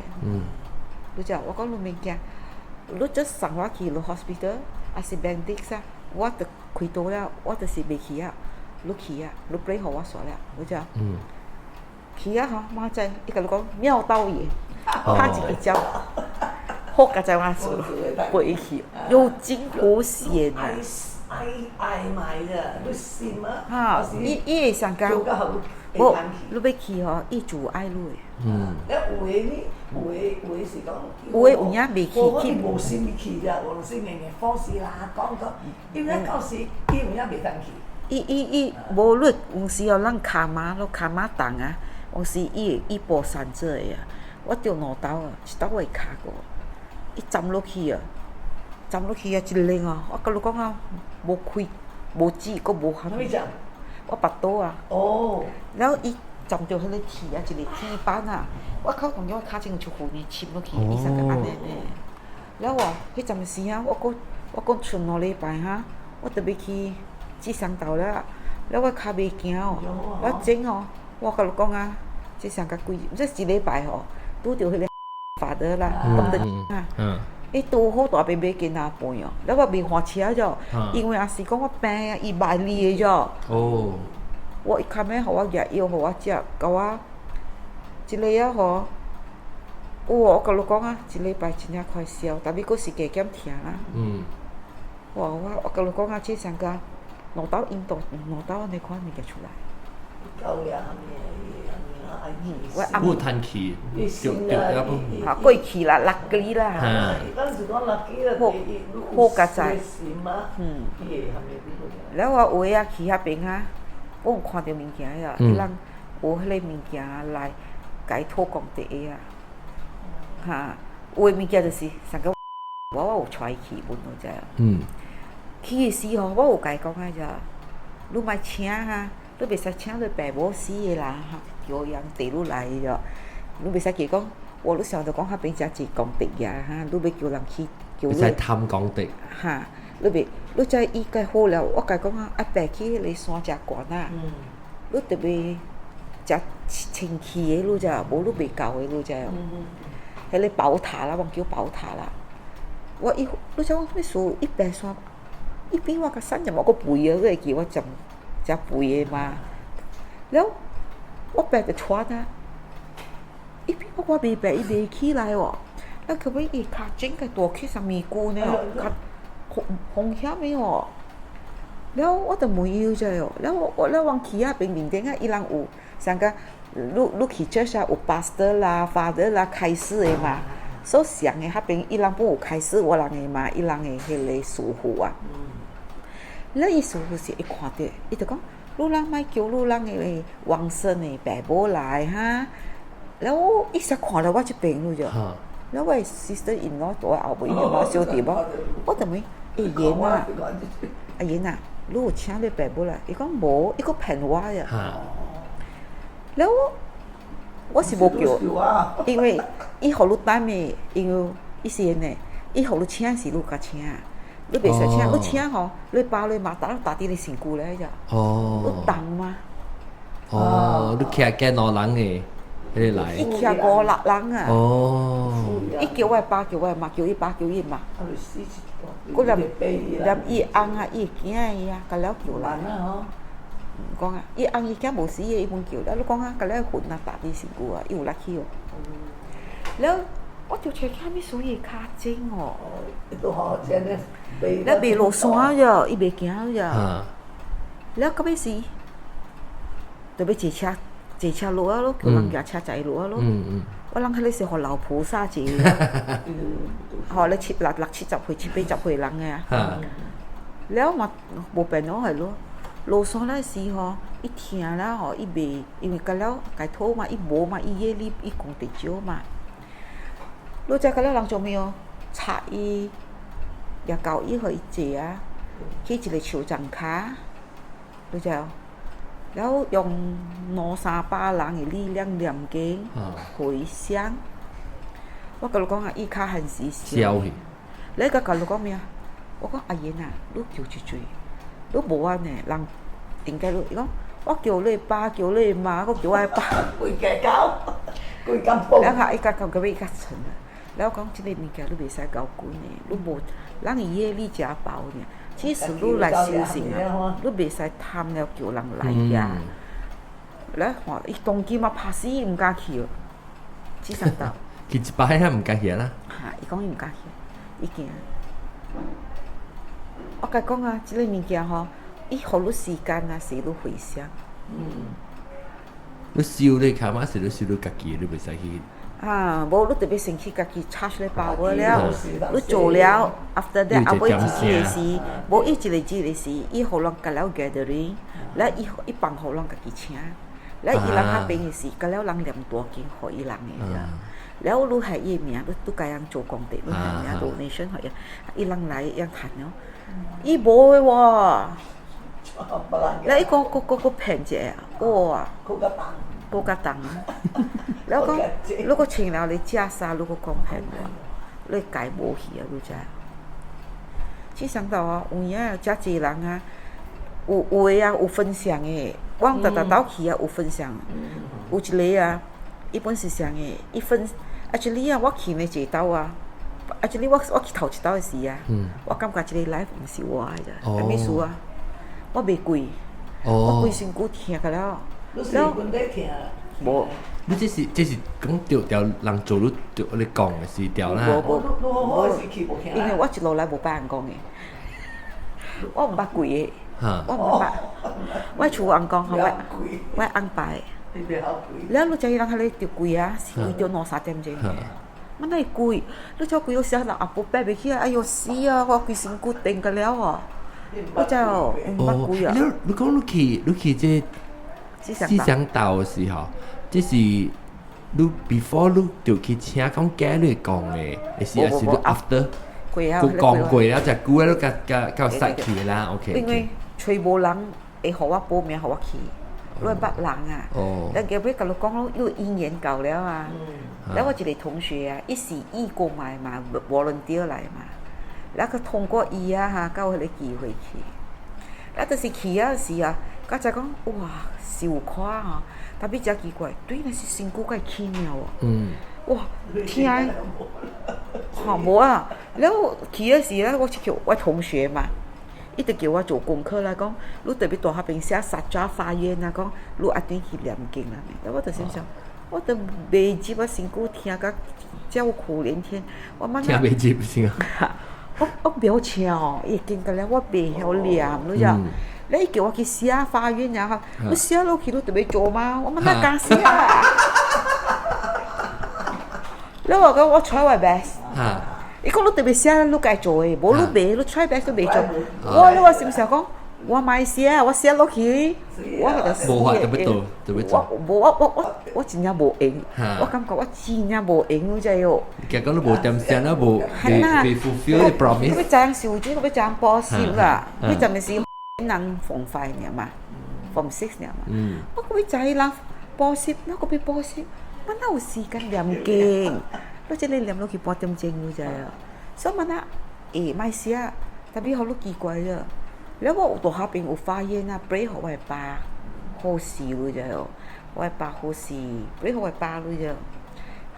你知，我講你免驚，你只送我去 hospital，還是 bandage 啊？我就開刀了，我就是袂去啊。你去啊，你 pray 予我煞了，你知。去啊吼，明仔載伊共你講廟道爺，拍一個招，好佳哉我做飛去，有驚無險啊！愛愛買的，你信嗎？哈，伊伊會上講，無，你欲去吼，伊就愛你的。了有的呢，有的有的是講，有的有影袂去去。無心去了，有時硬硬 force 啦，講講，因為到時伊有影袂當去。伊伊伊無論有時候咱跤馬咯，跤馬重啊，有時伊會伊跋山做的啊。我著兩刀啊，一刀我會跤過，伊浸落去啊，浸落去啊，一冷啊，我共你講啊，無開，無止，閣無含。我腹肚啊。哦。然後伊浸著彼個鐵啊，一個鐵板啊，我靠，當我跤踭有出血呢，深落去，伊才個按呢呢。了我，彼陣時啊，我閣我閣剩兩禮拜哈，我特別去志祥道了，了我跤袂行哦，我整哦，我共你講啊，這上較幾，這一禮拜吼，拄著彼個 father 啦，當得啊，伊拄好大便欲見阿飯哦，了我袂換車咗，因為也是講我病啊，伊萬里的咗。我伊較尾予我舉藥予我食，共我一個啊吼，有哦，我共你講啊，一禮拜真正快消，但是閣是加減疼啦。哇！我我共你講啊，這上加兩道印度兩道按呢款物件出來。夠了，我有趁去，對對啊不。哈，過去啦，lucky 啦。好，好佳哉。了我有的啊去彼邊啊，我有看著物件啊，伊人有彼个物件來共伊討功德的啊。哈，有的物件就是上個我我有帶伊去，阮你知無？去的時候，我有共伊講啊，就你莫請啊，你袂使請你爸母死的人哈，叫人綴你來的，你袂使記講，我你想著講彼邊誠濟功德呀，哈，你欲叫人去叫你。袂使貪功德。哈，你袂，你知伊該好了，我共伊講啊，愛爬去彼个山誠懸啊，你特別誠清氣的，你知無？無你袂夠的，你知無？彼个寶塔啦，我叫寶塔啦。我伊，你知影啥物事？伊爬山，伊比我較瘦點，我閣肥啊，你會記我誠誠肥的嘛？了，我爬就喘啊，伊比我我袂爬，伊袂起來哦。了，後尾伊跤踭個大起啥物久呢？較風風險的哦。了，我就問伊知哦。了，我我了往去彼邊面頂啊，伊人有啥個？你你去 church 啊，有 pastor 啦、father 啦開示的嘛。所想的彼邊伊人本有開示我人的嘛，伊人的彼個師傅啊。了，伊師傅是會看著，伊就講：你人莫叫你人的往生的爸母來哈。了，我伊才看著我這邊你知。了，我的 sister in law 佇我後尾，伊就馬小弟我，我就問：欸賢啊，阿賢啊，你有請你爸母來？伊講無，伊閣騙我呀。了我我是無叫，因為伊予你等的，因為伊是按呢，伊予你請是你共請，你袂使請，你請吼，你爸你媽打打佇你身軀咧，只。你重嗎？哦，你徛見兩人的，彼個來。伊徛五六人啊！伊叫我爸，叫我媽，叫伊爸，叫伊媽。閣連連伊翁啊，伊囝伊啊，共了叫來。講啊，伊翁伊囝無死的，伊本叫了。你講啊，共了魂啊，打佇身軀啊，伊有力氣哦。了，我就揣啥物事伊跤踭哦。了袂落山著，伊袂行著。了到尾時，就欲坐車，坐車落啊咯，叫人舉車載落啊咯。我人彼个是予老菩薩坐，吼，你七六六七十歲、七八十歲人的啊。了嘛無變咯，係咯。落山那時吼，伊聽了吼，伊袂，因為甲了解討嘛，伊無嘛，伊業力伊功德少嘛。你知甲了人做咩哦？插伊，也交伊予伊坐啊，去一個樹叢跤，你知無？了用兩三百人的力量念經回向。我共你講啊，伊較閒時笑去。你甲共你講咩啊？我講阿賢啊，你叫一嘴，你無按呢，人應該你伊講，我叫你爸，叫你媽，閣叫我爸。規家狗，規間房。了後伊較到尾伊較沉啊。了講這個物件你袂使交滾的，你無，人的業力誠薄爾。只是你來修行啊，你袂使貪了叫人來遐。來看，伊當今嘛拍死伊毋敢去哦，只想到。佢一擺也毋敢去啦。哈，伊講伊毋敢去，伊驚。我共講啊，這個物件吼，伊予你時間啊，使你回想。你修你卡嘛是你修你家己，你袂使去。啊，無你特別先去家己 charge 咧包了，你做了，after that 後尾一次的時，無伊一個字的時，伊予人共了 gathering，了伊伊放予人家己請，了伊人較邊的時，共了人念大經予伊人的，了你係伊的名，你都共人做功德，你係名 donation 予伊，伊人來樣趁了，伊無的喎，了伊閣閣閣閣騙一個，哇！閣較重啊！了講，你閣穿了你食啥，你閣講騙我，你改無去啊！你知？只想到啊，有影有誠濟人啊，有有的啊有分享的，我逐逐兜去啊有分享。有一個啊，伊本是啥的，伊分，actually 啊，我去呢一兜啊，actually 我我去頭一兜的時啊，我感覺這個 life 毋是我的咋，啥物事啊？我袂跪，我規身軀疼甲了。你是問題疼？無。你這是這是講著條人做你著你講的是條啦。無無無，因為我一路來無捌人講的，我毋捌跪的，我毋捌。我厝翁公吼，我我翁拜。了，你知伊人彼个著跪啊，是跪著兩三點鐘。我哪會跪？你知跪到時陣阿婆爬袂起來，哎喲死啊！我規身軀電甲了哦。我知哦，毋捌跪啊。你你講你去你去這思想道的時候，這是你 before 你就去請講假你講的，還是還是你 after？過啊，講過了，就久了，佮佮佮失去啦。OK。因為揣無人會予我報名，予我去，你捌人啊。咱後尾共你講咯，有姻緣到了啊。了我一個同學啊，伊是義工來嘛，volunteer 來嘛。了閣通過伊啊哈，才有彼個機會去。了就是去啊時啊，才知講哇，受苦吼，特別誠奇怪，對，那是身軀怪奇妙哦。哇，聽，吼無啊！了去的時咧，我去叫我同學嘛，伊就叫我做功課啦，講你特別大彼邊寫殺抓發願啊，講你一定去念經啦。了我就心想，我都袂入我身軀疼甲叫苦連天，我慢聽袂入是啊？我我袂曉唱哦，伊經過了我袂曉念，你知？你叫我去寫發願啊，你寫落去你就欲做嗎？我嘛哪敢寫啊？你話講我 try 我 best，伊講你特別寫，你該做的，無你袂，你 try best 都袂做。我你我是毋是講我莫寫，我寫落去，我就死。無法特別做，特別做。我無我我我我真正無閒，我感覺我真正無閒，你知無？結果你無點寫啦，無未未 fulfill the promise。你欲怎樣修水，欲怎樣補習啦？你陣時人 form five 爾嘛，form six 爾嘛。我閣欲知人補習，我閣欲補習，我哪有時間念經？你這個念落去半點鐘，你知無？所以我哪會莫寫，特別予你奇怪了。了我有大學邊有發現啊，pray 予我的爸好勢，你知無？我的爸好勢，pray 予我的爸，你知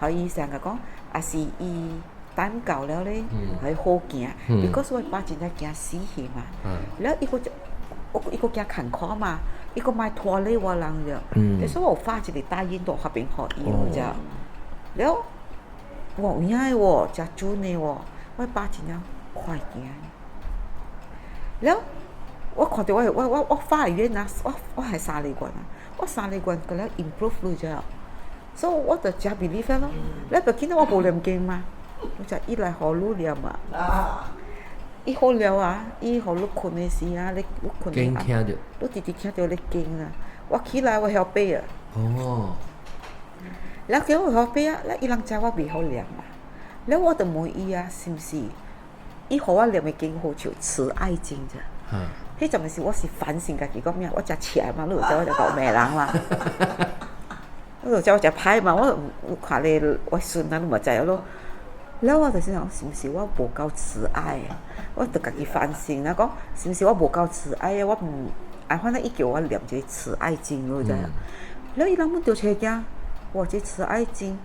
無？予醫生共講，也是伊 time 到了咧，予伊好行。because 我的爸真正驚死去嘛。了伊閣我伊閣驚艱苦嘛，伊閣莫拖累我人著。所以我有發一個大願大學邊予伊，你知無？了，哇有影的喎，誠準的喎，我爸真正快行。了，我看著我我我我發的願啊，我我係三個願啊，我三個願閣了 improve 你知無？所以我就誠 believe 咯。你別見到我無念經嘛？我就伊來予你念啊。伊好了啊，伊予你睏的時啊，你睏經聽著，你直直聽著咧經啊。我起來我曉背啊。了叫我曉背啊，了伊人知我袂曉念嘛。了我就問伊啊，是毋是？伊予我念的經好像慈愛經咋？彼陣時我是反省家己講咩？我誠邪嘛，你有知我誠𠢕罵人嘛？你有知我誠歹嘛？我有看你我孫啊，你嘛知咯。了我就是想，是毋是我無夠慈愛啊？我就家己反省啊，講是毋是我無夠慈愛啊？我毋，啊，反正伊叫我念這個慈愛經，你知影？了伊人阮就揣驚，哇！這慈愛經，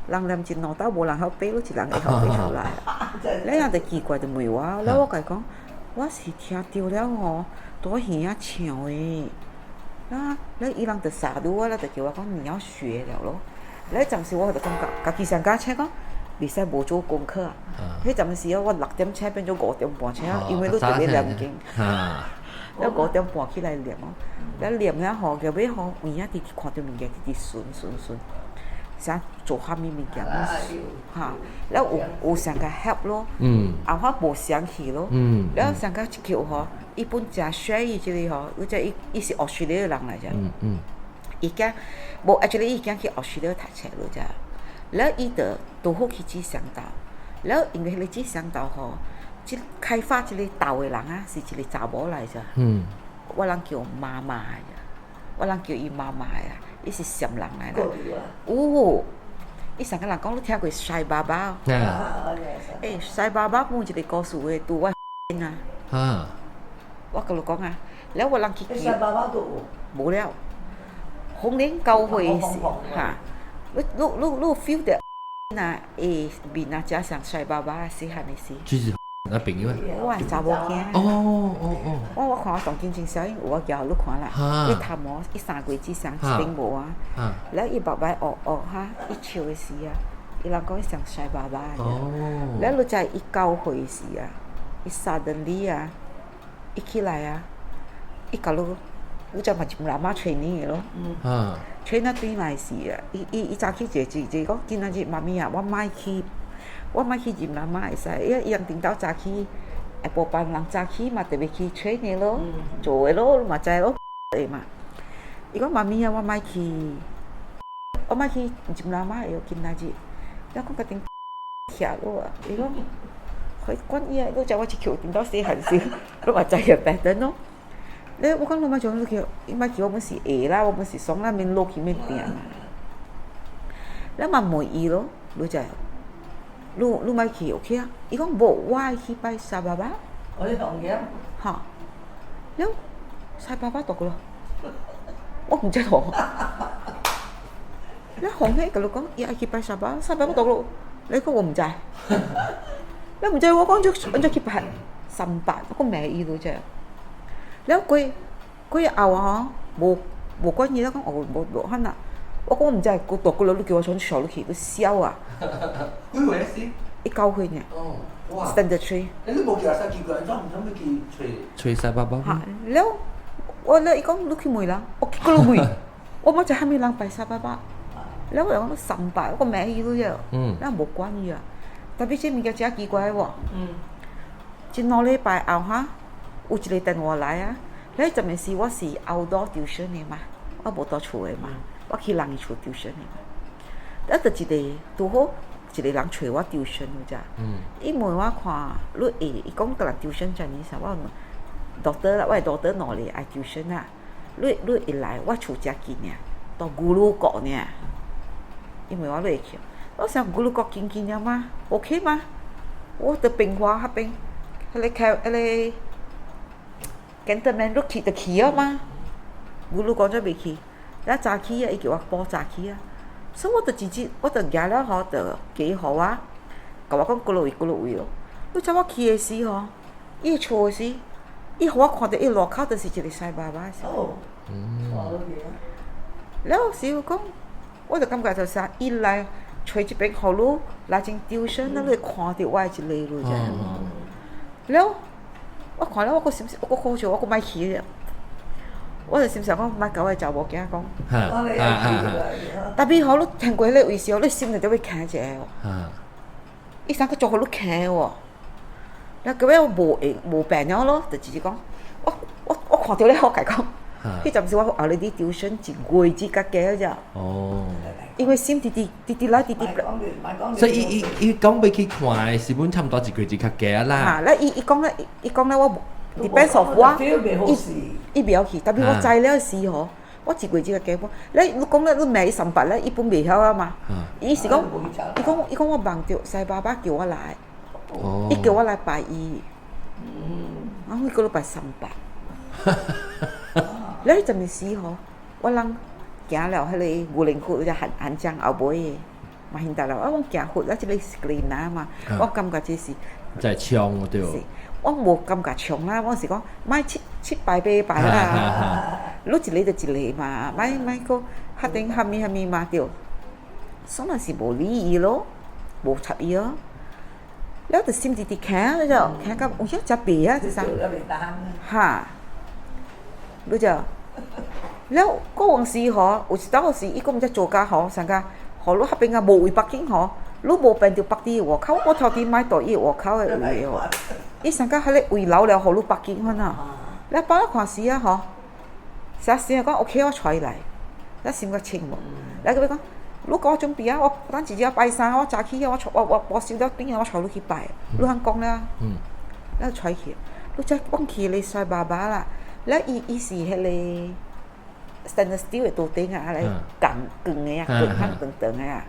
人念一兩道無人曉背，你一人會曉背出來。了人就奇怪就問我，了我共伊講，我是聽著了吼，佇我耳仔唱的。啊，了伊人就殺入我，了就叫我講你要學了咯。了暫時我就感覺家己上加請講，袂使無做功課啊。彼陣時我6點醒變做5點半醒，因為你特別念經。了5點半起來念哦，了念了吼，後尾吼有影直直看著物件直直順順順，啥做啥物物件攏哈，了有上共 help 咯，後我無想去咯，了上個一叫吼，伊本誠 share 伊這個吼，伊這伊伊是澳大利亞人來著，伊囝無，actually 伊囝去澳大利亞讀冊咯，遮，了伊就拄好去志祥島，了因為彼個志祥島吼，這開發這個島的人啊，是一個查某來著。我人叫媽媽的，我人叫伊媽媽啊，伊是暹人來啦。有，伊上個人講你聽過賽爸爸？欸，賽爸爸本一個故事的，拄我啊。我共你講啊，了我人去。賽爸爸都有。無了，紅蓮教會是哈，你 feel 著啊，伊面啊，誠像賽爸爸細漢的時。就是那朋友啊。我的查某囝。我看我當今真小，因有我叫你看啦。伊頭毛伊3個月之上一頂無啊。了伊目擺烏烏哈，伊笑的時啊，伊人講伊像賽爸爸。了你知伊教會時啊，伊 suddenly 啊，伊起來啊，伊共你，你知嘛一阿媽 training 的咯。train 啊轉來時啊，伊早起一個一個講，今仔日媽咪啊，我莫去。我莫去認阿媽會使，伊伊人頂晝早起，下晡班人早起嘛，特別去 train 的咯，做的咯，你嘛知咯，會嘛。伊講媽咪啊，我莫去，我莫去認阿媽會今仔日，了講決定徛落啊，伊講，去管伊啊，你知我一球頂到細漢時，你嘛知個 pattern 咯。咧我講你莫將你去，伊莫去我本是會啦，我本是爽啦，免落去免定嘛。了嘛問伊咯，你知？你莫去 OK 啊？伊講無，我愛去拜沙爸爸。我咧同嘅。哈，了沙爸爸倒個咯，我毋知吼。你紅起共你講，伊愛去拜沙爸，沙爸爸倒咯，你講我毋知。你毋知我講就按怎去拜三拜，我講罵伊就這。了過過後吼，無關係啦，講哦無無可能。我講我毋知，我大過了你叫我創笑落去，你笑啊！幾歲時？伊9歲呢。哦，哇！Standard three。欸，你無去阿啥奇怪，怎毋通欲去揣揣沙爸爸？哈，了，我了伊講你去問人，我去閣落問，我毋知啥物人拜沙爸爸。了我講三拜，我罵伊了，咱無管伊啊。特別這物件誠奇怪無？一兩禮拜後哈，有一個電話來啊，咧陣時我是 outdoor tuition 的嘛，我無佇厝的嘛，我去人厝 tuition 的嘛。啊，就一個拄好一個人揣我 tuition 有遮，伊問我看你會，伊講共人 tuition 這呢啥，我問 daughter 啦，我的 daughter 兩個愛 tuition 啊，你會來我厝誠近爾，佇牛乳谷爾。伊問我你會去？我想牛乳谷近近爾嗎？OK 嗎？我佇平華彼邊，彼個開彼個 Cantonment 你去就去了嗎？牛乳谷才袂去，了早起啊，伊叫我報早起啊，所以我就直接我就舉了吼，就寄予我，共我講佗落位佗落位咯。你知我去的時吼，伊厝的時，伊予我看著伊外口就是一個西爸爸。哦，了時有講，我就感覺就是啊，伊來揣一邊予你來進 tuition，你會看著我的一個你知無？了，我看了我閣是毋是我閣好笑，我閣莫去了。我就心想講，莫共我查某囝講。我咧 Tapi 吼，你行過彼个位時，你心就欲徛一下哦。伊啥閣做予你徛喎？了到尾我無會無變了咯，就直接講，我看著咧，我共伊講，彼陣時我後日啲 tuition 一月只較加咋。因為心直直直直來直直。所以伊伊伊講欲去看，是本差唔多一個月較加啦。哈，了伊伊講咧，伊講咧我 depends on 我，伊伊袂曉去，tapi 我知了時吼，我一個月只較加半。咧你講咧，你罵伊三百咧，伊本袂曉啊嘛。伊是講，伊講伊講我夢著西爸爸叫我來，伊叫我來拜伊。啊，我叫你拜三百。咧彼陣時吼，我人行了彼個牛奶窟，只韓韓江後尾的，嘛現代了。啊，我行佛啊，這個 screen 嘛，我感覺這是。在衝對。我無感覺衝啦，我是講莫七七拜八拜啦，你一个就一個嘛，莫莫閣較頂蝦米蝦米嘛對。所以是無理伊咯，無插伊咯。了就心直直徛就，徛到有影食白啊，這啥？哈，你就了過往時吼，有一當時伊講毋知做家吼，啥個，予你彼邊啊無位 parking 吼，你無變著 park 佇外口，我頭拄莫到伊外口的位哦。伊上個彼個位留了，予你 parking 款啊。了放咧看時啊吼，啥先講 OK，我帶伊來，咱心較清無。來閣欲講，你共我準備啊，我等一日拜三，我早起啊，我我我我收了轉啊，我帶你去拜。你通講了，了帶去，你才講去咧西爸爸啦。了伊伊是彼個 stainless steel 的桌頂啊，來鋼鋼的啊，鋼較長長的啊。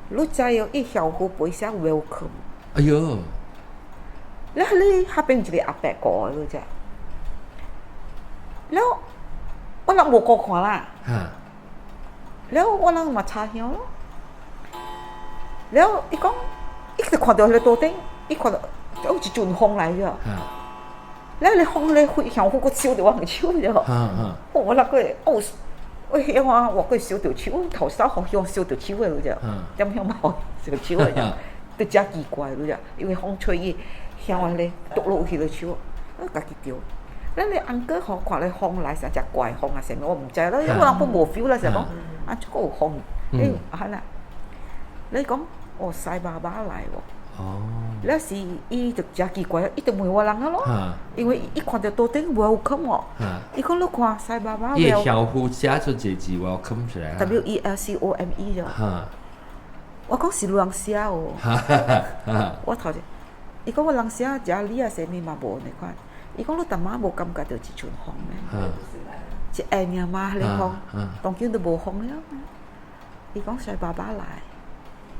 你知哦，伊校服背寫 welcome。哎喲！了，彼個彼邊一個阿伯過，你知？了，我人無顧看啦。了，我人嘛插香咯。了，伊講，伊就看著彼個桌頂，伊看著有一陣風來咗。了，彼個風咧飛香風閣燒著我雙手咗。我那個哦，我遐我我閣燒著手，頭先予香燒著手的，你知？點香嘛燒手的，都誠奇怪，你知？因為風吹伊香咧，毒落去個手，我家己著。咱個 uncle 吼，看咧風來啥只怪風啊啥物，我毋知啦，因為我人本無 feel 啦，是講啊，這個有風，欸，啊啦，你講哦，西爸爸來喎。了是伊就誠奇怪，伊就問我人啊咯，因為伊看著桌頂 welcome 哦，伊講你看西爸爸。伊校服寫出一個字 welcome 出來。 WELCOME 啫。我講是人寫哦。我頭一，伊講我人寫食你啊，啥物嘛無呢款。伊講你淡仔無感覺著一陣風咩？一下爾嘛，彼個風，當今都無風了。伊講西爸爸來，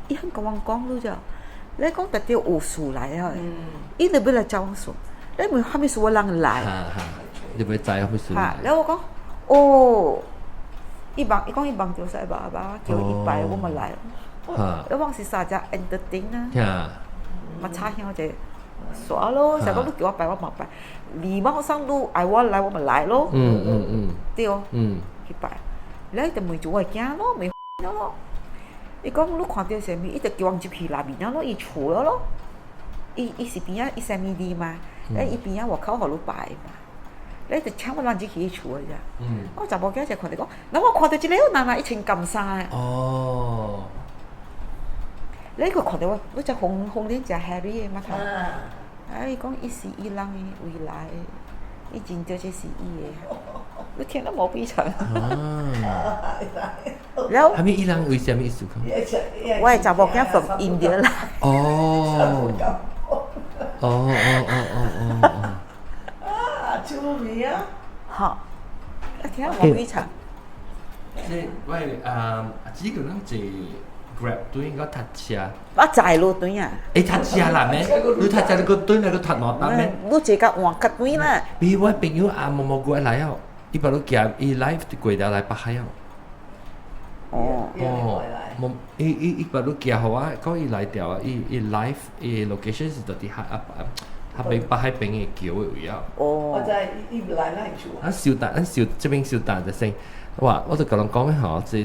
伊肯共我講你知？你講特著有事來啊！伊就欲來找我說，你問啥物事我人來？你欲知啥物事？哈，了我講，哦，伊夢，伊講伊夢著西爸爸叫伊拜，我嘛來。我講是啥只 entertain 啊？嘛插香者，煞咯，想講你叫我拜我嘛拜，禮貌上你愛我來我嘛來咯。對哦。去拜，了伊就問住我的囝咯，問咯。伊講你看著啥物，伊就叫阮入去內面咯，伊厝了咯。伊伊是邊仔，伊啥物字嘛？咧伊邊仔外口予你拜嘛。咧就請我人入去伊厝的咋。我查某囝就看著講，那我看著一個男仔伊穿金衫的。你閣看著我，你只紅紅臉誠 Harry 的嘛頭。啊！伊講伊是伊人的未來，伊認著這是伊的。你聽得無比長。了。啥物伊人為啥物意思？我的查某囝從印度來。哦。哦哦哦哦哦哦。啊，趣味啊！好，啊，聽得無比長。這我啊，這個人坐 Grab 對應該踏車。我載路對啊。欸，踏車啦咩？你踏車你個對那個踏兩搭咩？你坐甲換較對啦。比我朋友阿毛毛過來哦，伊把你行，伊 live 過了來北海哦。哦。哦，無，伊伊伊把你行予我，講伊來掉啊，伊伊 live 伊 location 是佇佇海啊啊，彼邊北海邊的橋的位啊。哦。我知伊伊來咱厝。咱收單，咱收這邊收單就先，哇！我就共人講吼，這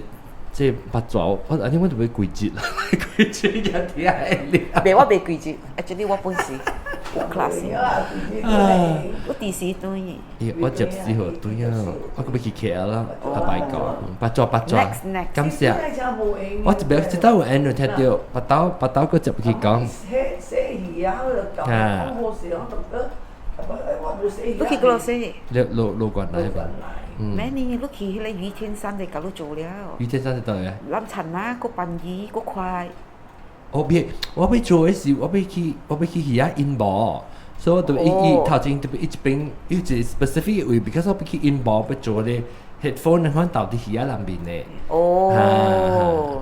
這八爪，我安尼我就欲歸節啦，歸節也聽會了。袂，我袂歸節，啊，這裡我本事。有 class。我第時對。咦，我14號對啊，我閣欲去 KL 啦，阿拜講，八抓八抓，感謝。我一邊知道有緣就聽著，巴豆巴豆閣接去講。啊。你去過洗？路路關來吧。咩呢？你去彼个雨天山就共你做了。雨天山是佗位？南田啊，閣便宜，閣快。我欲我欲做的是，我欲去魚仔陰毛，所以我就伊伊頭前特別伊一邊有一個 specific 位，because 我欲去陰毛欲做咧 headphone 款鬥佇魚仔內面的。哦。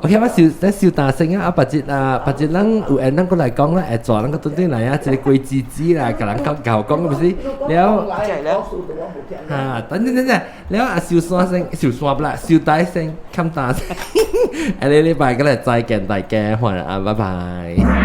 OK，我收咱收大聲啊！啊，別日啊，別日咱有緣咱閣來講啦，會做咱閣轉轉來啊，一個規矩子啦，共人講教講，毋是了。哈，等等等等，了啊，收山先，收山不啦，收大聲，冚大聲。下個禮拜閣來再見大家，歡啊，拜拜。